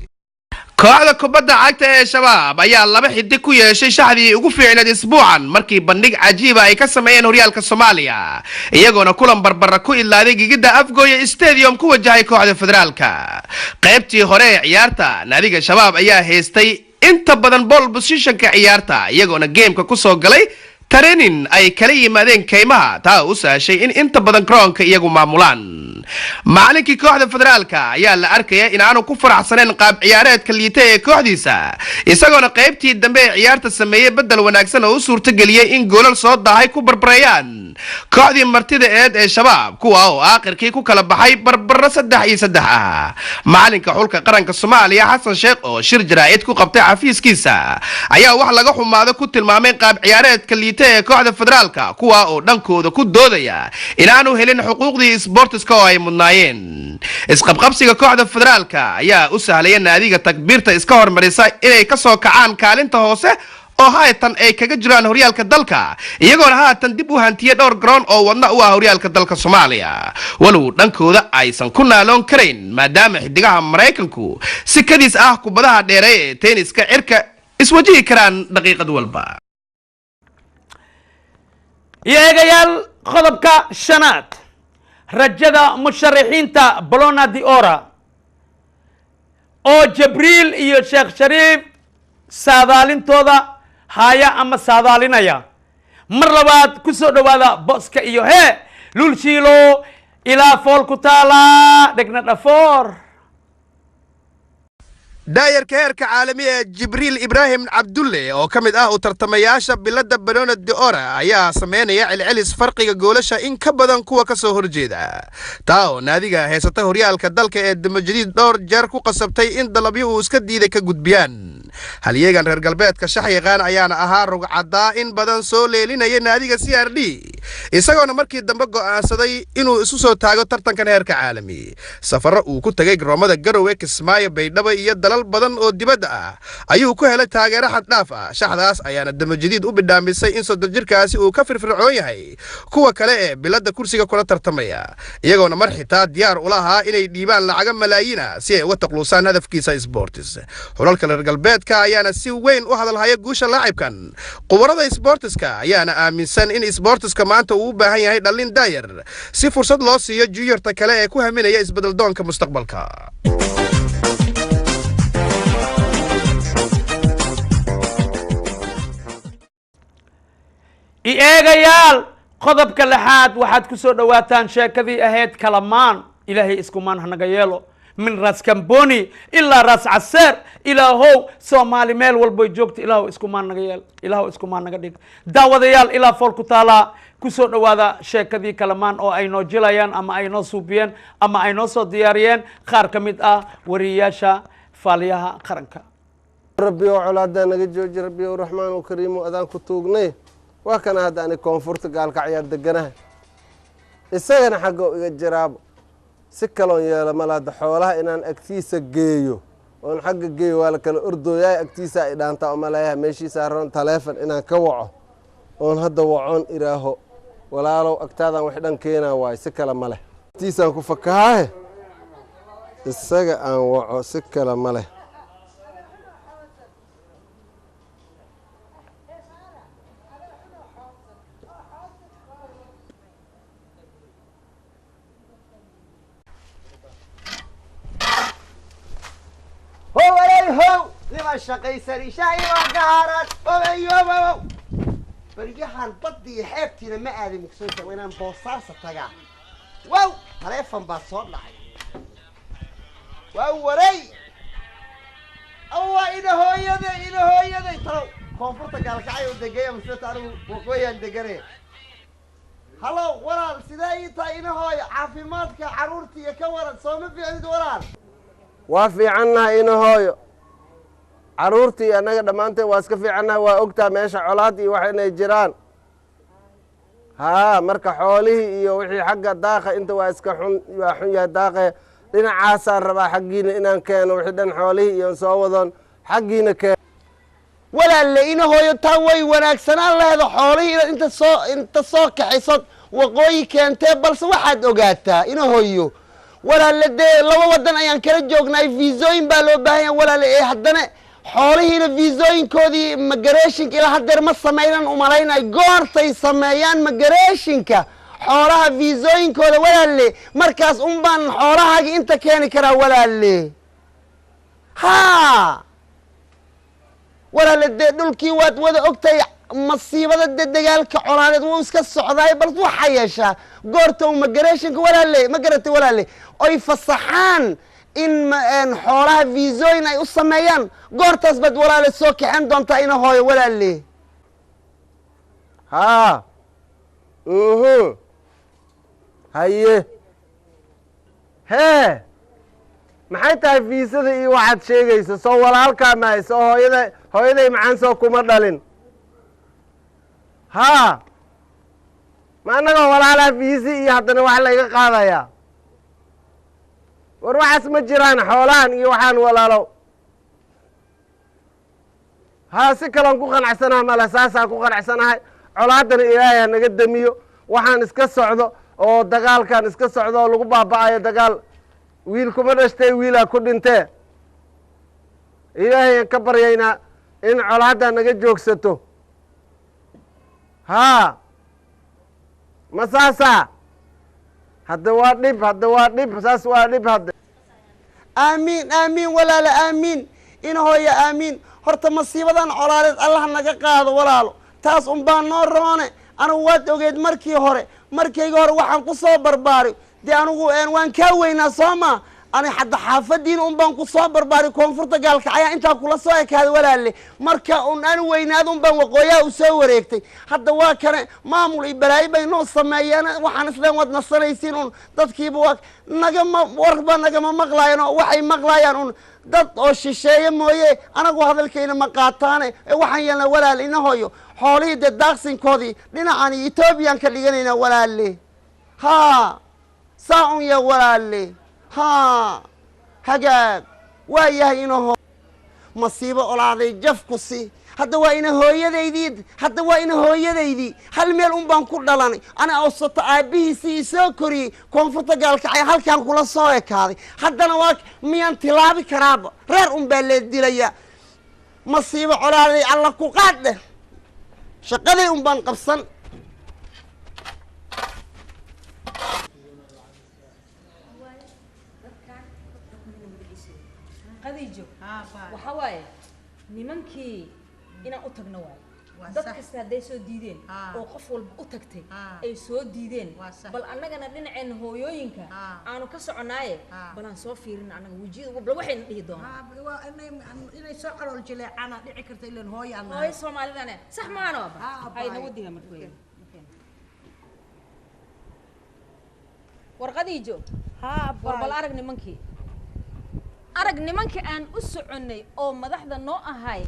Kooxda kubadda cagta ee Shabaab ayaa laba xidig ku yeeshay shaxdii ugu fiicneed isbuucan, markii bandhig cajiiba ay ka sameeyeen horyaalka Soomaaliya, iyagoona kulan barbara ku idlaaday gigidda Afgooye Stadium ku wajahay kooxda Federaalka. Qaybtii hore ee ciyaarta, naadiga Shabaab ayaa haystay inta badan ball possession-ka ciyaarta, iyagoona game-ka kusoo galay training ay kala yimaadeen kaymaha, taa u sahashay in inta badan garoonka iyagu maamulaan. Macalinkii kooxda Federaalka ayaa la arkaya in aanu ku faraxsanayn qaab ciyaareedka liita ee kooxdiisa, isagoona qaybtii dambe ee ciyaarta sameeyey bedel wanaagsan oo u suurtageliyey in goolal soo daahay ku barbareeyaan kooxdii martida eed ee Shabaab, kuwa oo aakhirkii ku kala baxay barbaro 3-3 ah. Macalinka xulka qaranka Soomaaliya Xasan Sheekh oo shir jaraa'id ku qabtay xafiiskiisa ayaa wax laga xumaado ku tilmaamay qaab ciyaareedka liita ee kooxda Federaalka, kuwa oo dhankooda ku doodaya inaanu helin xuquuqdii sbortiska oo ay mudnaayeen. Isqabqabsiga kooxda Federaalka ayaa u sahlaya naadiga takbiirta iska hormarisa inay kasoo kacaan kaalinta hoose oo haatan ay kaga jiraan horyaalka dalka, iyagoona haatan dib u hantiyey dhowr garoon oo wadna u ah horyaalka dalka Soomaaliya, walow dhankooda aysan ku naaloon karayn, maadaama xidigaha Maraykanku si kadiis ah kubadaha dheereey ee tenniska cirka iswajihi karaan daqiiqad walba. Iyo eegayaal, qodobka shanaad, rajada musharaxiinta Ballon d'Or oo Jabriil iyo Sheekh Shariif saadaalintooda haya ama saadaalinaya. Mar labaad ku soo dhowaada Boska iyo hee Lulshiilo, ilaa fool ku taala dhegna dhafoor. Daayarka heerka caalami ee Jibriil Ibraahim Cabdulle, oo ka mid ah u tartamayaasha bilada Ballon d'Or, ayaa sameynaya celcelis farqiga goolasha in ka badan kuwa ka soo horjeeda, taa oo naadiga heysata horyaalka dalka ee Damajadiid dhowr jeer ku qasabtay in dalabyo uu iska diiday ka gudbiyaan. Halyeegan reer galbeedka shax yaqaan ayaana ahaa rugcadaa in badan soo leelinaya naadiga CRD, isagoona markii dambe go'aansaday inuu isu soo taago tartankan heerka caalami. Safarro uu ku tagay garoomada Garowe, Kismaayo, Baydhabo iyo dalal badan oo dibadda ah ayuu ku helay taageero xad dhaaf ah. Shaxdaas ayaana Damajadiid u bidhaamisay in 30 jirkaasi uu ka firfircoon yahay kuwa kale ee bilada kursiga kula tartamaya, iyagoona mar xitaa diyaar ula ahaa inay dhiibaan lacago malaayiin ah si ay uga taqluusaan hadafkiisa sports. Xulalka reer galbeedka ayaana si weyn u hadalhaya guusha laacibkan. Khubarada sportiska ayaana aaminsan in sportiska maanta uu u baahan yahay dhallin daayar si fursad loo siiyo juniorta kale ee ku haminaya isbedel doonka mustaqbalka. I eegayaal, qodobka lixaad waxaad ku soo dhowaataan sheekadii ahayd Kalamaan. Ilaahay iskumaan hanaga yeelo, min Raas Kamboni ilaa Raas Caseer. Ilaahow Soomaali meel walboy joogta, ilaahow iskumaan naga yeel, ilaahow iskumaan naga dhig. Daawadayaal, ilaa fool ku taalaa ku soo dhowaada sheekadii Kalamaan oo ay noo jilayaan ama ay noo suubiyeen ama ay noo soo diyaariyeen qaar ka mid ah wariyeyaasha Faaliyaha Qaranka. Rabbi oo colaadaa naga jooji, Rabbi ow Raxmaan oo Kariimo, adaan ku tuugnay. Waa kana hadda ani koonfurta Gaalkacyaar deganaha, isagana xagga iga jiraabo. Si kaloon yeelo mala hadda, xoolaha inaan agtiisa geeyo oon xagga geeyo waa la kala ordooyaay. Agtiisa ay dhaantaa oo malayaha meeshiisa ron taleefon inaan ka waco oon hadda wacoon iraaho, walaalow agtaadaan wax dhan keenaa waayo, si kale ma leh. Agtiisaan ku fakahaahe, isaga aan waco, si kale ma leh. How alay how, niman shaqaysani shaahi waa gaaran obayobow. Baryahan badii xeebtiina ma aadin, mugsoonta waa inaan Boosaasa tagaa. Wow, taleefon baa soo dhacay. Waa waray awa, ina hooyaday, ina hooyaday. Talow koonfurta Gaalkacay u degaya maseta? Anigu waqooyaan degane. Halow walaal, sidee ii tahay ina hooyo? Caafimaadka carruurta iyo ka waran? Sooma fiicnid walaal? Waa fiicannahay ina hooyo, carruurtii annaga dhammaanteen waa iska fiicannahay. Waa ogtaa meesha colaad iyo wax inay jiraan. Haa, marka xoolihii iyo wixii xagga daaqa inta waa iska xun, waa xun yahay daaqe. Dhinacaasaan rabaa xaggiina inaan keeno wixii dhan, xoolihii iyo soo wadoon xaggiina keen. Walaalle ina hooyo, taa way wanaagsanaan laheeda xoolihii inaad inta soo kaxaysod waqooyi keentee, balse waxaad ogaataa ina hooyo, walaalle, dee laba wadan ayaan kala joognaay, fiisooyin baa loo baahan yahay walaale. Ee haddana xoolihiina fiisooyinkoodii migrationka ilaa haddeer ma samaynan umalaynay. Goortay sameeyaan migrationka xoolaha fiisooyinkooda walaalle, markaas un baan xoolahaagi inta keeni karaa walaalle. Haa walaale, dee dhulkii waad wada ogtahay, masiibada dee dagaalka colaadeed wuu iska socdaay, bal waxaa yeeshaa goorta migrationka walaalle, ma garatay walaalle, oy fasaxaan in xoolaha fiisooyin ay u sameeyaan, goortaas baad walaale soo kaxen doontaa ina hooyo walaalle. Haa, haye, hee, maxay tahay fiisada iyo waxaad sheegayso? Soo walaalkaa mahay? Soo hooyada, hooyaday macaan soo kuma dhalin? Haa, ma annagoo walaalaha fiisi iyo haddana wax layga qaadayaa? War waxaas ma jiraan, xoolahan iyo waxaan walaalow. Haa, si kaloon ku qanacsanaha male, saasaan ku qanacsanahay. Colaaddana Ilaahay ha naga damiyo. Waxaan iska socdo oo dagaalkan iska socdo oo lagu baaba'ayo, dagaal wiil kuma dhashtay, wiilaa ku dhintee. Ilaahayaan ka baryaynaa in colaadda naga joogsato. Haa, ma saasaa hadda? Waa dhib hadda, waa dhib, saas waa dhib hadda. Aamiin, aamiin walaalo, aamiin ina hooyo, aamiin. Horta masiibadan colaaleed Allah naga qaado walaalo, taas un baa noo roone. Anigu waad ogeed markii hore, markayga hore waxaan ku soo barbaaray dee anigu waan kaa weynaa soo ma. Ani hadda xaafadiina un baan ku soo barbaaray, koonfurta Gaalkacyaa intaa kula soo ekaada walaalle. Marka un aan weynaad un baan waqooyaha u soo wareegtay. Hadda waa kane maamul iyo balaayo bay noo sameeyeen. Waxaan isleen waad nasanaysiin un, dadkiiba waa nagama warba nagama maqlaayaan, oo waxay maqlaayaan un dad oo shisheeye mooye, anagu hadalkayna ma qaataane. Ee waxaan yeelnaa walaal, ina hooyo, xoolihii dee daaqsinkoodii dhinacan iyo Etoobiyaan ka dhiganaynaa walaalle. Haa, saa un ya walaalle. Haa, hagaag waa yahay inaho masiibo olaaday jafku si. Hadda waa ina hooyadaydii, hadda waa ina hooyadaydii, hal meel un baan ku dhalanay. Ana awsato aabbihiisii isoo koriyey, koonfurta Gaalkacay halkaan kula soo ekaaday. Haddana waa miyaan tilaabi karaaba? Reer un baa lee dilayaa. Masiibo colaaday alla ku qaad dheh, shaqaday un baan qabsan. Qadiijo, waxa waaye nimankii inaan u tagno waaye. Dad kasta hadday soo diideen oo qof walba u tagtay ay soo diideen, bal annagana dhinaceena hooyooyinka aanu ka soconaaye, bal aan soo fiirin annaga wejiyada, bal waxayna dhihi doonaan. Inay soo calool jileecaana dhici karta, ilan hooyo aan hooyo Soomaalidane sax maano hay nawadiga. Marka war Qadiijo, war bal arag nimankii, arag nimankii aan u soconnay oo madaxda noo ahay.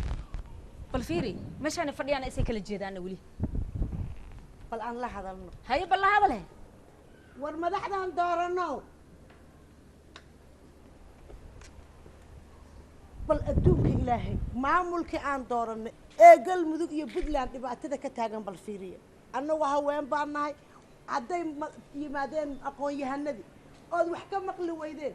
Bal fiiri meeshaana fadhiyaan, isay kala jeedaana weli. Bal aan la hadalno. Haye, bal la hadale. War madaxdaan doorano, bal adduunka ilaahay, maamulkii aan dooranay ee Galmudug iyo Puntland dhibaatada ka taagan bal fiiriya. Annagu haween baan nahay. Hadday yimaadeen aqoon-yahanadii ood wax ka maqli weydeen,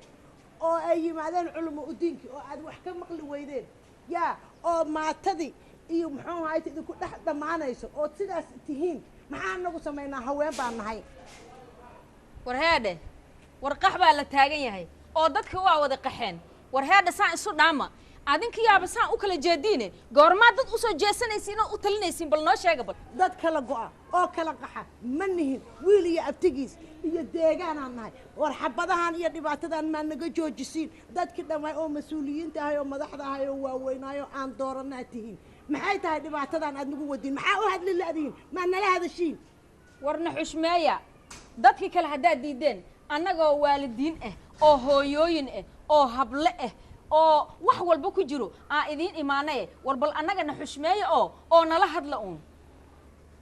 oo ay yimaadeen culimo udiinkii oo aad wax ka maqli weydeen, yaa oo maatadii iyo muxuu ahayd idinku dhex dhammaanayso ood sidaas tihiin, maxaa anagu samaynaa? Haween baan nahay. War heedhe, war qax baa la taagan yahay oo dadka waa wada qaxeen. War heedhe, saan isu dhaama adinka yaaba, saan u kala jeediine, goormaa dad usoo jeesanaysiin oo u talinaysiin? Bal noo sheega bal. Dad kala go'a oo kala qaxa ma nihin, wiil iyo abtigiis iyo deegaanaan nahay. War xabadahan iyo dhibaatadan maa naga joojisiin? Dadkii dhammaay oo mas-uuliyiinta ahay oo madaxda ahay oo waaweynaay oo aan dooranaa tihiin, maxay tahay dhibaatadan aad nagu wadiin? Maxaa u hadli la'dihiin? Maa nala hadashiin? Warna xushmeeya. Dadkii kale haddaad diideen, annagoo waalidiin ah oo hooyooyin ah oo hable ah oo wax walba ku jiro aan idiin imaanaye, war bal annagana xushmeeya oo nala hadla uun.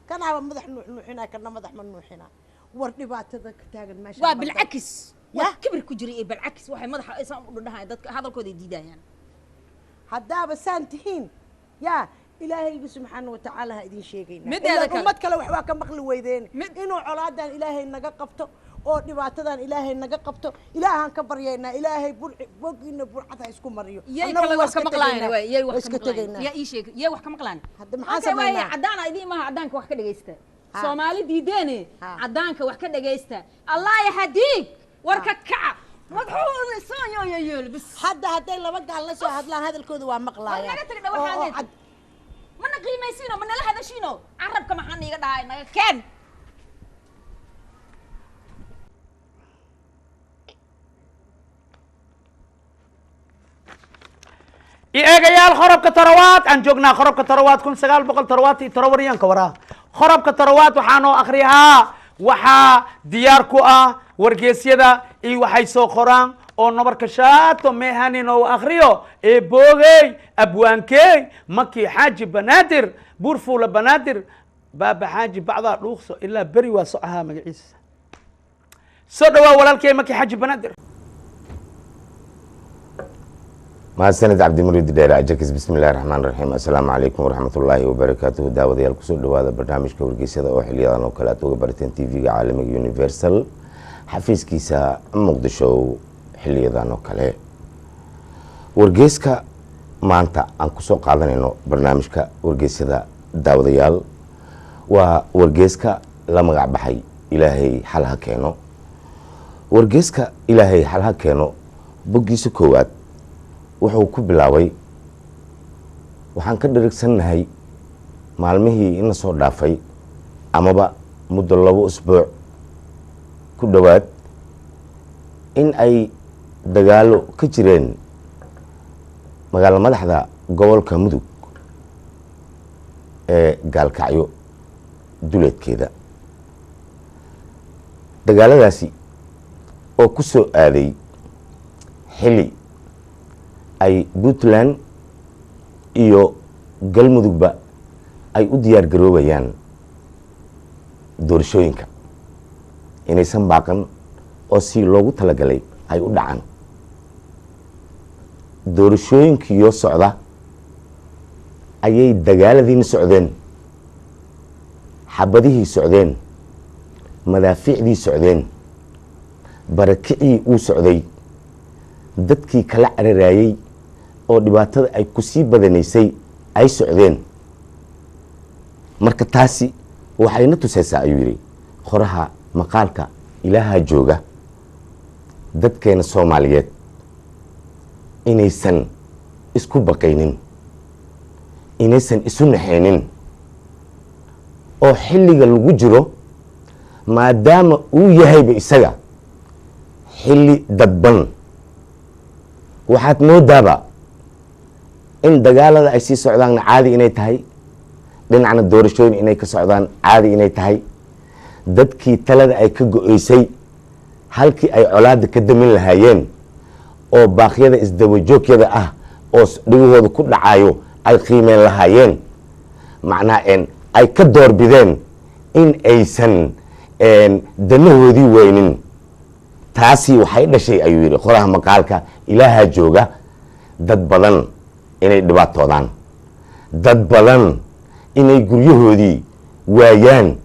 Kanaaba madax nuuxnuuxinaa, kana madax ma nuuxinaa. War dhibaatada ka taagan meesha waa bilcakis, waa kibir ku jira iyo bilcakis waxay madaxa aysan u dhudhahayan, dadka hadalkooda ay diidayaan. Haddaaba saan tihiin, yaa ilaahaygu subxaana watacaala ha idin sheegaynaa. Mideeda Ilaan kale. Ummad kale wax waa ka maqli weydeen inuu colaadan ilaahay naga qabto oo dhibaatadan ilaahay naga qabto. Ilaahaan ka baryaynaa, ilaahay burci bogiina burcad ha isku mariyo. Yay Annagu kale waa wax ka iska maqlaan tegaynaa. waay, yay Waa wax ka iska maqlaan? Tegaynaa. Yaa ii sheeg, yay wax ka maqlaan? Hadda maxaan Okay, waaye samaynaa? Caddaana idiin maaha, caddaanka wax ka dhegaysta. Soomaali diideene, caddaanka wax ka dhegaysta. Allah yahdiik, warka kaca madaxuu. Hadda hadday laba gaal la soo hadlaan, hadalkooda waa War maqlaayaan. naga tag. Oo Dhawaxaan mana qiimaysiino, ma nala hadashiino. Carabka maxaa niiga dhahay? Naga keen. I eegayaal, qodobka torowaad aan joognaa, qodobka torowaad 1977 waraa. Qodobka torowaad waxaa noo akhriyaa, waxaa diyaar ku ah wargeysyada iyo waxay soo qoraan oo nabarka shaato meehanin oo akhriyo ee boogey abwaankey Maki Xaaji Banaadir Buurfuula Banaadir Baaba Xaaji bacdaa dhuuqso ilaa beri waa socahaa magaciisa. Soo dhawaa walaalkey Maki Xaaji Banaadir. Mahadsanid Cabdimuriid Dheere Ajakis. Bismi illahi raxmaan raxiim. Assalaamu calaykum waraxmatullaahi wabarakaatuhu. Daawadayaal, kusoo dhowaada barnaamijka wargeysyada oo xiliyadan oo kale aad uga barateen TV-ga caalamiga Universal xafiiskiisa Muqdisho. Xiliyadan oo kale wargeyska maanta aan kusoo qaadanayno barnaamijka wargeysyada, daawadayaal, waa wargeyska la magac baxay Ilaahay Xal Ha Keeno. Wargeyska Ilaahay Xal Ha Keeno boggiisa koowaad wuxuu ku bilaabay: waxaan ka dherigsannahay maalmihii ina soo dhaafay amaba muddo 2 usbuuc ku dhowaad in ay dagaalo ka jireen magaalo madaxda gobolka Mudug ee Gaalkacyo duleedkeeda. Dagaaladaasi oo ku soo aaday xilli ay Puntland iyo Galmudugba ay u diyaar garoobayaan doorashooyinka inaysan baaqan oo si loogu talagalay ay u dhacaan. Doorashooyinkiiyoo socda ayay dagaaladiina socdeen, xabadihii socdeen, madaafiicdii socdeen, barakicii uu socday, dadkii kala cararaayey oo dhibaatada ay ku sii badanaysay ay socdeen. Marka taasi waxayna tusaysaa, ayuu yidhi qoraha maqaalka Ilaaha jooga, dadkeena Soomaaliyeed inaysan isku baqaynin, inaysan isu naxaynin, oo xilliga lagu jiro maadaama uu yahayba isaga xilli dadban, waxaad moodaaba in dagaalada ay sii socdaanna caadi inay tahay, dhinacna doorashooyin inay ka socdaan caadi inay tahay. Dadkii talada ay ka go-eysay halkii ay colaadda ka damin lahaayeen oo baaqyada isdabajoogyada ah oo dhigahooda ku dhacayo ay qiimeen lahaayeen, macnaha ay ka doorbideen in aysan danahoodii weynin. Taasi waxay dhashay, ayuu yidhi qoraha maqaalka Ilaaha jooga, dad badan inay dhibaatoodaan, dad badan inay guryahoodii waayaan,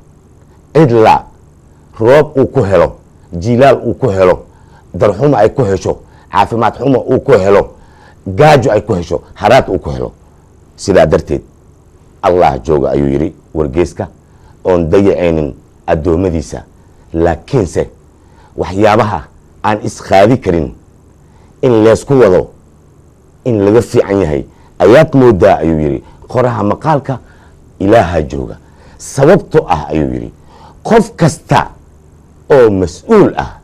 cidla roob uu ku helo, jiilaal uu ku helo, darxumo ay ku hesho, caafimaad xumo uu ku helo, gaajo ay ku hesho, haraad uu ku helo. Sidaa darteed Allah jooga, ayuu yidhi wargeeska, oon dayacaynin addoommadiisa, laakiinse waxyaabaha aan isqaadi karin in leysku wado in laga fiican yahay ayaad moodaa, ayuu yidhi qoraha maqaalka Ilaaha jooga. Sababto ah, ayuu yidhi, qof kasta oo mas-uul ah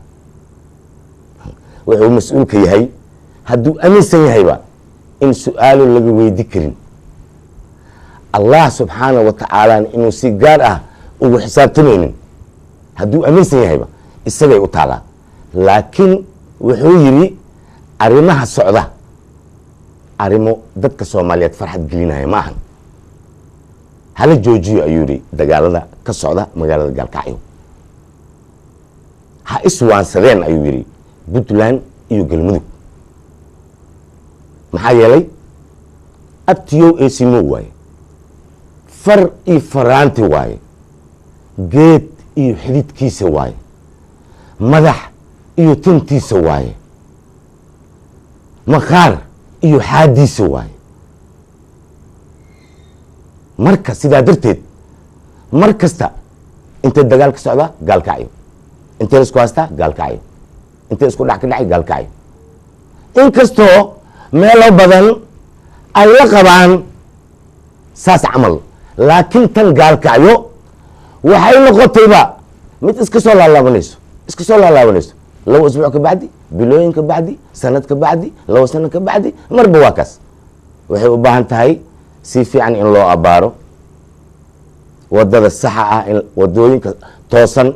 wuxuu mas-uulka yahay hadduu aaminsan yahayba in su-aalo laga weydi karin, Allah subxaana wa tacaala inuu si gaar ah ugu xisaabtamaynin hadduu aaminsan yahayba isagay u taalaa. Laakiin wuxuu yidhi arrimaha socda arrimo dadka Soomaaliyeed farxad gelinaya ma ahan, hala joojiyo, ayuu yidhi, dagaalada ka socda magaalada Gaalkacyo. Ha iswaansadeen, ayuu yidhi, Puntland iyo Galmudug, maxaa yeelay abtiyow eesimo waaye, far iyo faraanti waaye, geed iyo xididkiisa waaye, madax iyo tintiisa waaye, maqaar iyo xaadiisa waaye. Marka sidaa darteed mar kasta intee dagaal ka socdaa Gaalkacyo, intee la isku haystaa Gaalkacyo, intee isku dhac ka dhacay Gaalkacyo, inkastoo meelo badan ay la qabaan saas camal, laakiin tan Gaalkacyo waxay noqotayba mid iska soo laalaabanayso, iska soo laalaabanayso, 2 usbuuc ka bacdi, bilooyin ka bacdi, sanad ka bacdi, 2 sano ka bacdi, marba waa kaas. Waxay u baahan tahay si fiican in loo abbaaro wadada saxa ah, in wadooyinka toosan,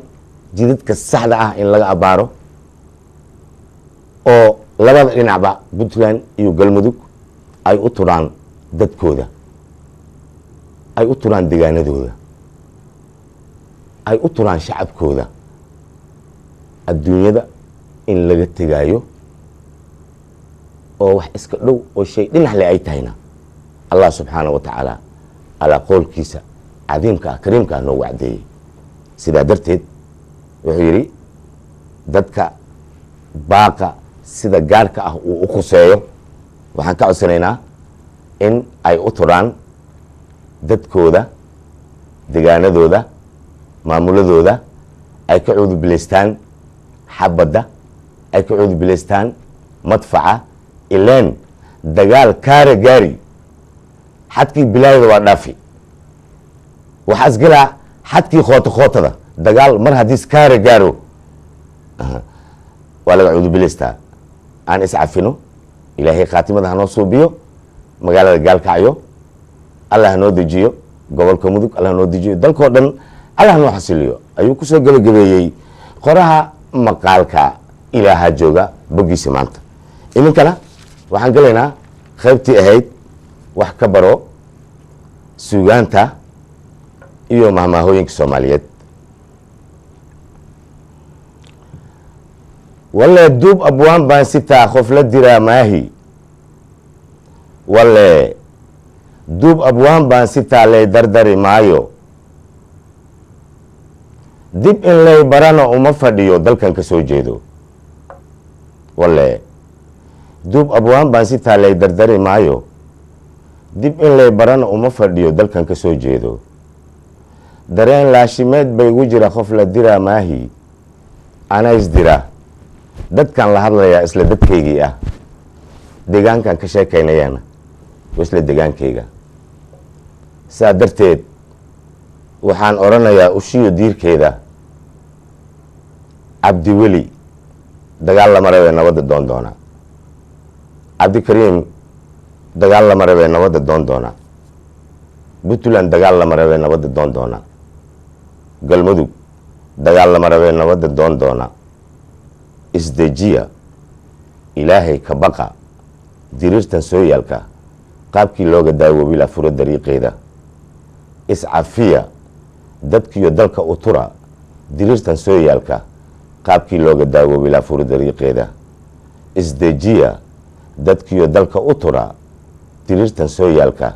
jidadka saxda ah in laga abbaaro, oo labada dhinacba Puntland iyo Galmudug ay u turaan dadkooda, ay u turaan deegaanadooda, ay u turaan shacabkooda. Adduunyada in laga tegaayo oo wax iska dhow oo shay dhinac le ay tahayna Allah subxaana wa tacaala alaa qowlkiisa cadiimka ah kariimka ah noogu caddeeyey. Sidaa darteed wuxuu yidhi dadka baaqa sida gaarka ah uu u khuseeyo waxaan ka codsanaynaa in ay u turaan dadkooda, degaanadooda, maamuladooda, ay ka cuudubilaystaan xabadda, ay ka cuudubilaystaan madfaca, ileen dagaal kaara gaari xadkii bilaayada waa dhaafi, waxaa isgalaa xadkii khoota khootada. Dagaal mar haddii iskaara gaaro waa laga cuudubilaystaa, Aan iscafino, Ilaahay khaatimada hanoo suubiyo, magaalada Gaalkacyo Allah hanoo dejiyo, gobolka Mudug Allah hanoo dejiyo, dalkoo dhan Allah hanoo xasiliyo, ayuu kusoo gebagabeeyey qoraha maqaalka Ilaaha jooga boggiisa maanta. Iminkana waxaan gelaynaa qaybtii ahayd wax ka baro suugaanta iyo mahmaahooyinka Soomaaliyeed. Walle duub abwaan baan sitaa, qof la diraa maahi. Walle duub abwaan baan sitaa, lay dardari maayo, dib in lay barana uma fadhiyo, dalkan ka soo jeedo. Walle duub abwaan baan sitaa, lay dardari maayo, dib in lay barana uma fadhiyo, dalkan ka soo jeedo. Dareen laashimeed bay igu jira, qof la diraa maahi, ana isdira. Dadkan la hadlayaa isla dadkaygii ah, deegaankan ka sheekaynayana waa isla deegaankayga. Saa darteed waxaan odhanayaa ushiyo diirkeeda, Cabdiweli dagaal lama rabee nabadda doon doona, Cabdikariim dagaal lama rabee nabadda doon doona, Puntland dagaal lama rabee nabadda doon doona, Galmudug dagaal lama rabee nabadda doon doona. Isdejiya, Ilaahay ka baqa, diriirtan soo yaalka qaabkii looga daawoobi la furo dariiqeeda. Iscafiya, dadkiyo dalka u tura, diriirtan soo yaalka qaabkii looga daawoobi la furo dariiqeeda. Isdejiya, dadkiyo dalka u tura, diriirtan soo yaalka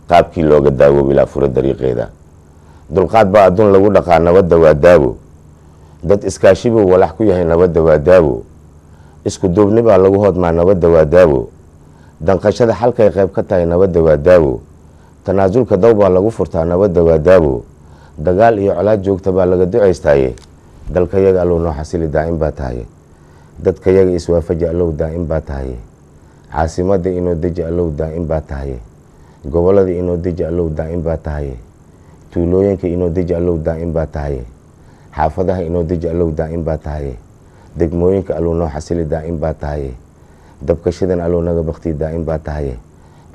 qaabkii looga daawoobi la furo dariiqeeda. Dulqaad baa adduun lagu dhaqaa, nabadda waa daawo. Dad iskaashibuu walax ku yahay, nabadda waa daawo. Isku duubni baa lagu hodmaa, nabadda waa daawo. Danqashada xalkay qayb ka tahay, nabadda waa daawo. Tanaasulka daw baa lagu furtaa, nabadda waa daawo. Dagaal iyo colaad joogta baa laga ducaystaaye, dalkayaga Allow noo xasili, daa'im baa tahaye. Dadkayaga iswaafaji, Allow daa'im baa tahaye. Caasimadda inoo deji, Allow daa'im baa tahaye. Gobollada inoo deji, Allow daa'im baa tahaye. Tuulooyinka inoo deji, Allow daa'im baa tahaye. Xaafadaha inoo deji, Allow daa'im baa tahaye. Degmooyinka Allow noo xasili, daa'im baa tahaye. Dabkashidan Allow naga bakti, daa'im baa tahaye.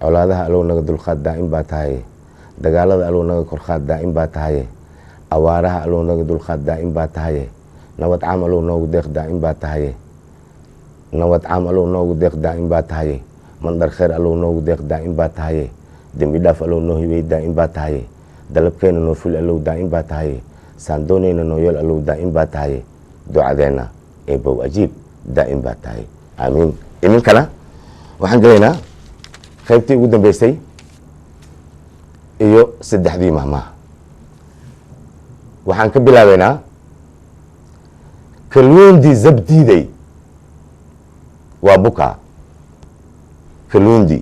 Colaadaha Allow naga dulqaad, daa'im baa tahaye. Dagaalada Allow naga korqaad, daa'im baa tahaye. Awaaraha Allow naga dulqaad, daa'im baa tahaye. Nabad caam Allow noogu deeq, daa'im baa tahaye. Nabad caam Allow noogu deeq, daa'im baa tahaye. Mandhar kheer Allow noogu deeq, daa'im baa tahaye. Dembi dhaaf Allow noo hibey, daa'im baa tahaye. Dalabkeena noo ful, Allow daa'im baa tahaye. Saandoonayna noo yool, Allow daa'im baa tahaye. Ducadeenna Eebow ajiib, daa'im baa tahay, aamiin. Iminkana waxaan gelaynaa qaybtii ugu dambeysay iyo saddexdii mahmaha. Waxaan ka bilaabaynaa kaluundi zabdiiday waa bukaa. Kaluundi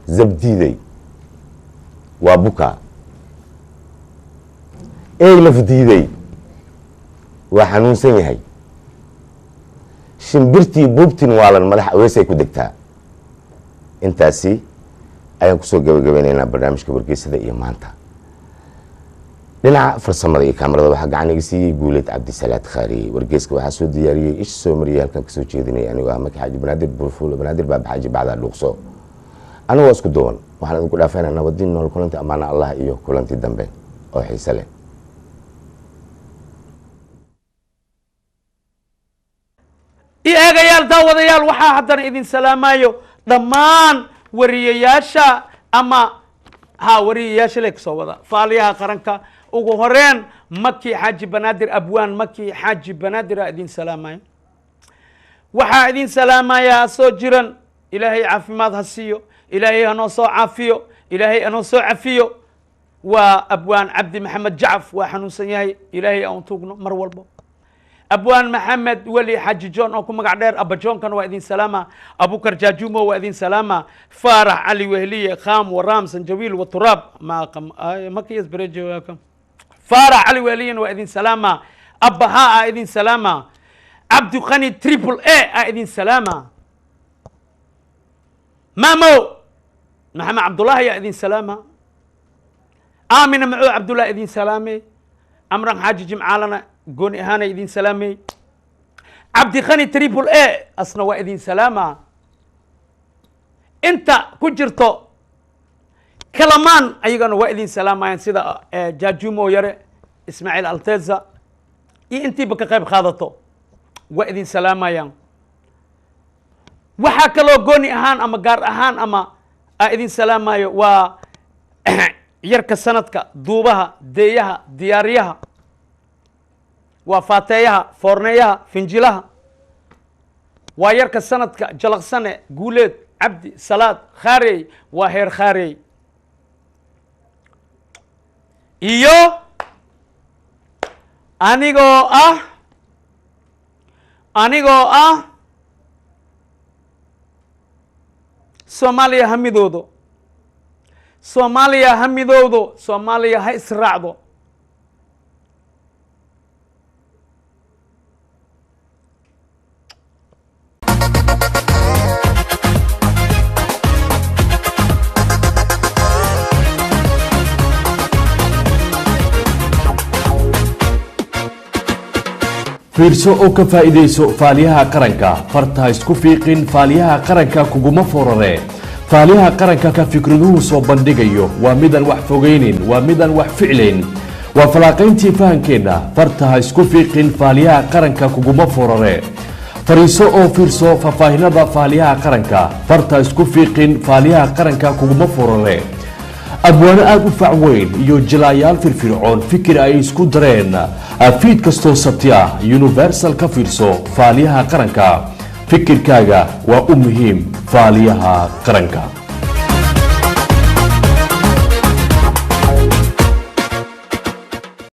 zabdiiday waa bukaa. Ey lafdiiday waa xanuunsan yahay. Shimbirtii buubtin waalan madax aweesay ku degtaa. Intaasi ayaan kusoo gabagabeynaynaa barnaamijka wargeysada iyo maanta. Dhinaca farsamada iyo kaamarada waxaa gacan iga siiyey Guuleed Cabdisalaad Khaariye. Wargeyska waxaa soo diyaariyey, isha soo mariyey, halkan kasoo jeedinaya anigoo ah Maki Xaaji Banaadir Burfuul Banaadir Baaba Xaaji Bacdaa Dhuuqso. Anigoo isku duwan waxaan idinku dhaafaynaa nabadin nool kulanti, amaana Allah iyo kulanti dambe oo xiise leh. I eegayaal, daawadayaal, waxaa haddana idin salaamayo dhammaan wariyayaasha ama ha wariyayaasha le kasoo wada faaliyaha qaranka. Ugu horeen Maki Xaaji Banaadir, abwaan Maki Xaaji Banaadir aa idin salaamayo. Waxaa idin salaamayaa soo jiran, Ilaahay caafimaad ha siiyo, Ilaahay hanoo soo caafiyo, Ilaahay hanoo soo cafiyo. Waa abwaan Cabdi Maxamed Jacaf, waa xanuunsan yahay, Ilaahay aan tuugno mar walbo. Abwaan Maxamed Weli Xaaji John oo ku magac dheer Abba Johnkana waa idin salaama. Abukar Jaajumo waa idin salaama. Faarax Cali Wehliye Kham Waraam Sanjawiil Waturaab Makiyas Berejo, Faarax Cali Wehliyena waa idin salaama. Abbaha aa idin salaama. Cabdiqani Triple A aa idin salaama. Maamo Maxamed Cabdullaahi aa idin salaama. Aamina Macuu Cabdullah idin salaamey. Amran Xaaji Jimcaalana gooni ahaana idin salaamey. Cabdikhani Triple A asna waa idin salaama. Inta ku jirto Kalamaan ayagana waa idin salaamayaan, sida Jaajumo Yare, Ismaaciil Alteza iyo intiiba ka qayb qaadato waa idin salaamayaan. Waxaa kaloo gooni ahaan ama gaar ahaan ama aa idin salaamayo waa yarka sanadka, duubaha, deeyaha, diyaariyaha, waa faateeyaha, foorneeyaha, finjilaha, waa yarka sanadka Jalaqsane Guuleed Cabdi Salaad Khaarey, waa heer Khaarey. Iyo anigoo ah Soomaaliya ha midoodo, Soomaaliya ha midowdo, Soomaaliya ha israacdo. Fiirso oo ka faa'iidayso Faaliyaha Qaranka. Farta ha isku fiiqin, Faaliyaha Qaranka kuguma forare. Faaliyaha Qaranka ka fikraduhu soo bandhigayo waa midaan wax fogaynin, waa midaan wax ficlayn, waa falaaqayntii fahankeenna. Farta ha isku fiiqin, Faaliyaha Qaranka kuguma forare. Fariiso oo fiirso faahfaahinada Faaliyaha Qaranka. Farta ha isku fiiqin, Faaliyaha Qaranka kuguma forare. Abwaano aada u fac weyn iyo jilaayaal firfircoon fikir ay isku dareen, fiid kastoo Sabti ah Universal ka fiirso Faaliyaha Qaranka. Fikirkaaga waa u muhiim Faaliyaha Qaranka.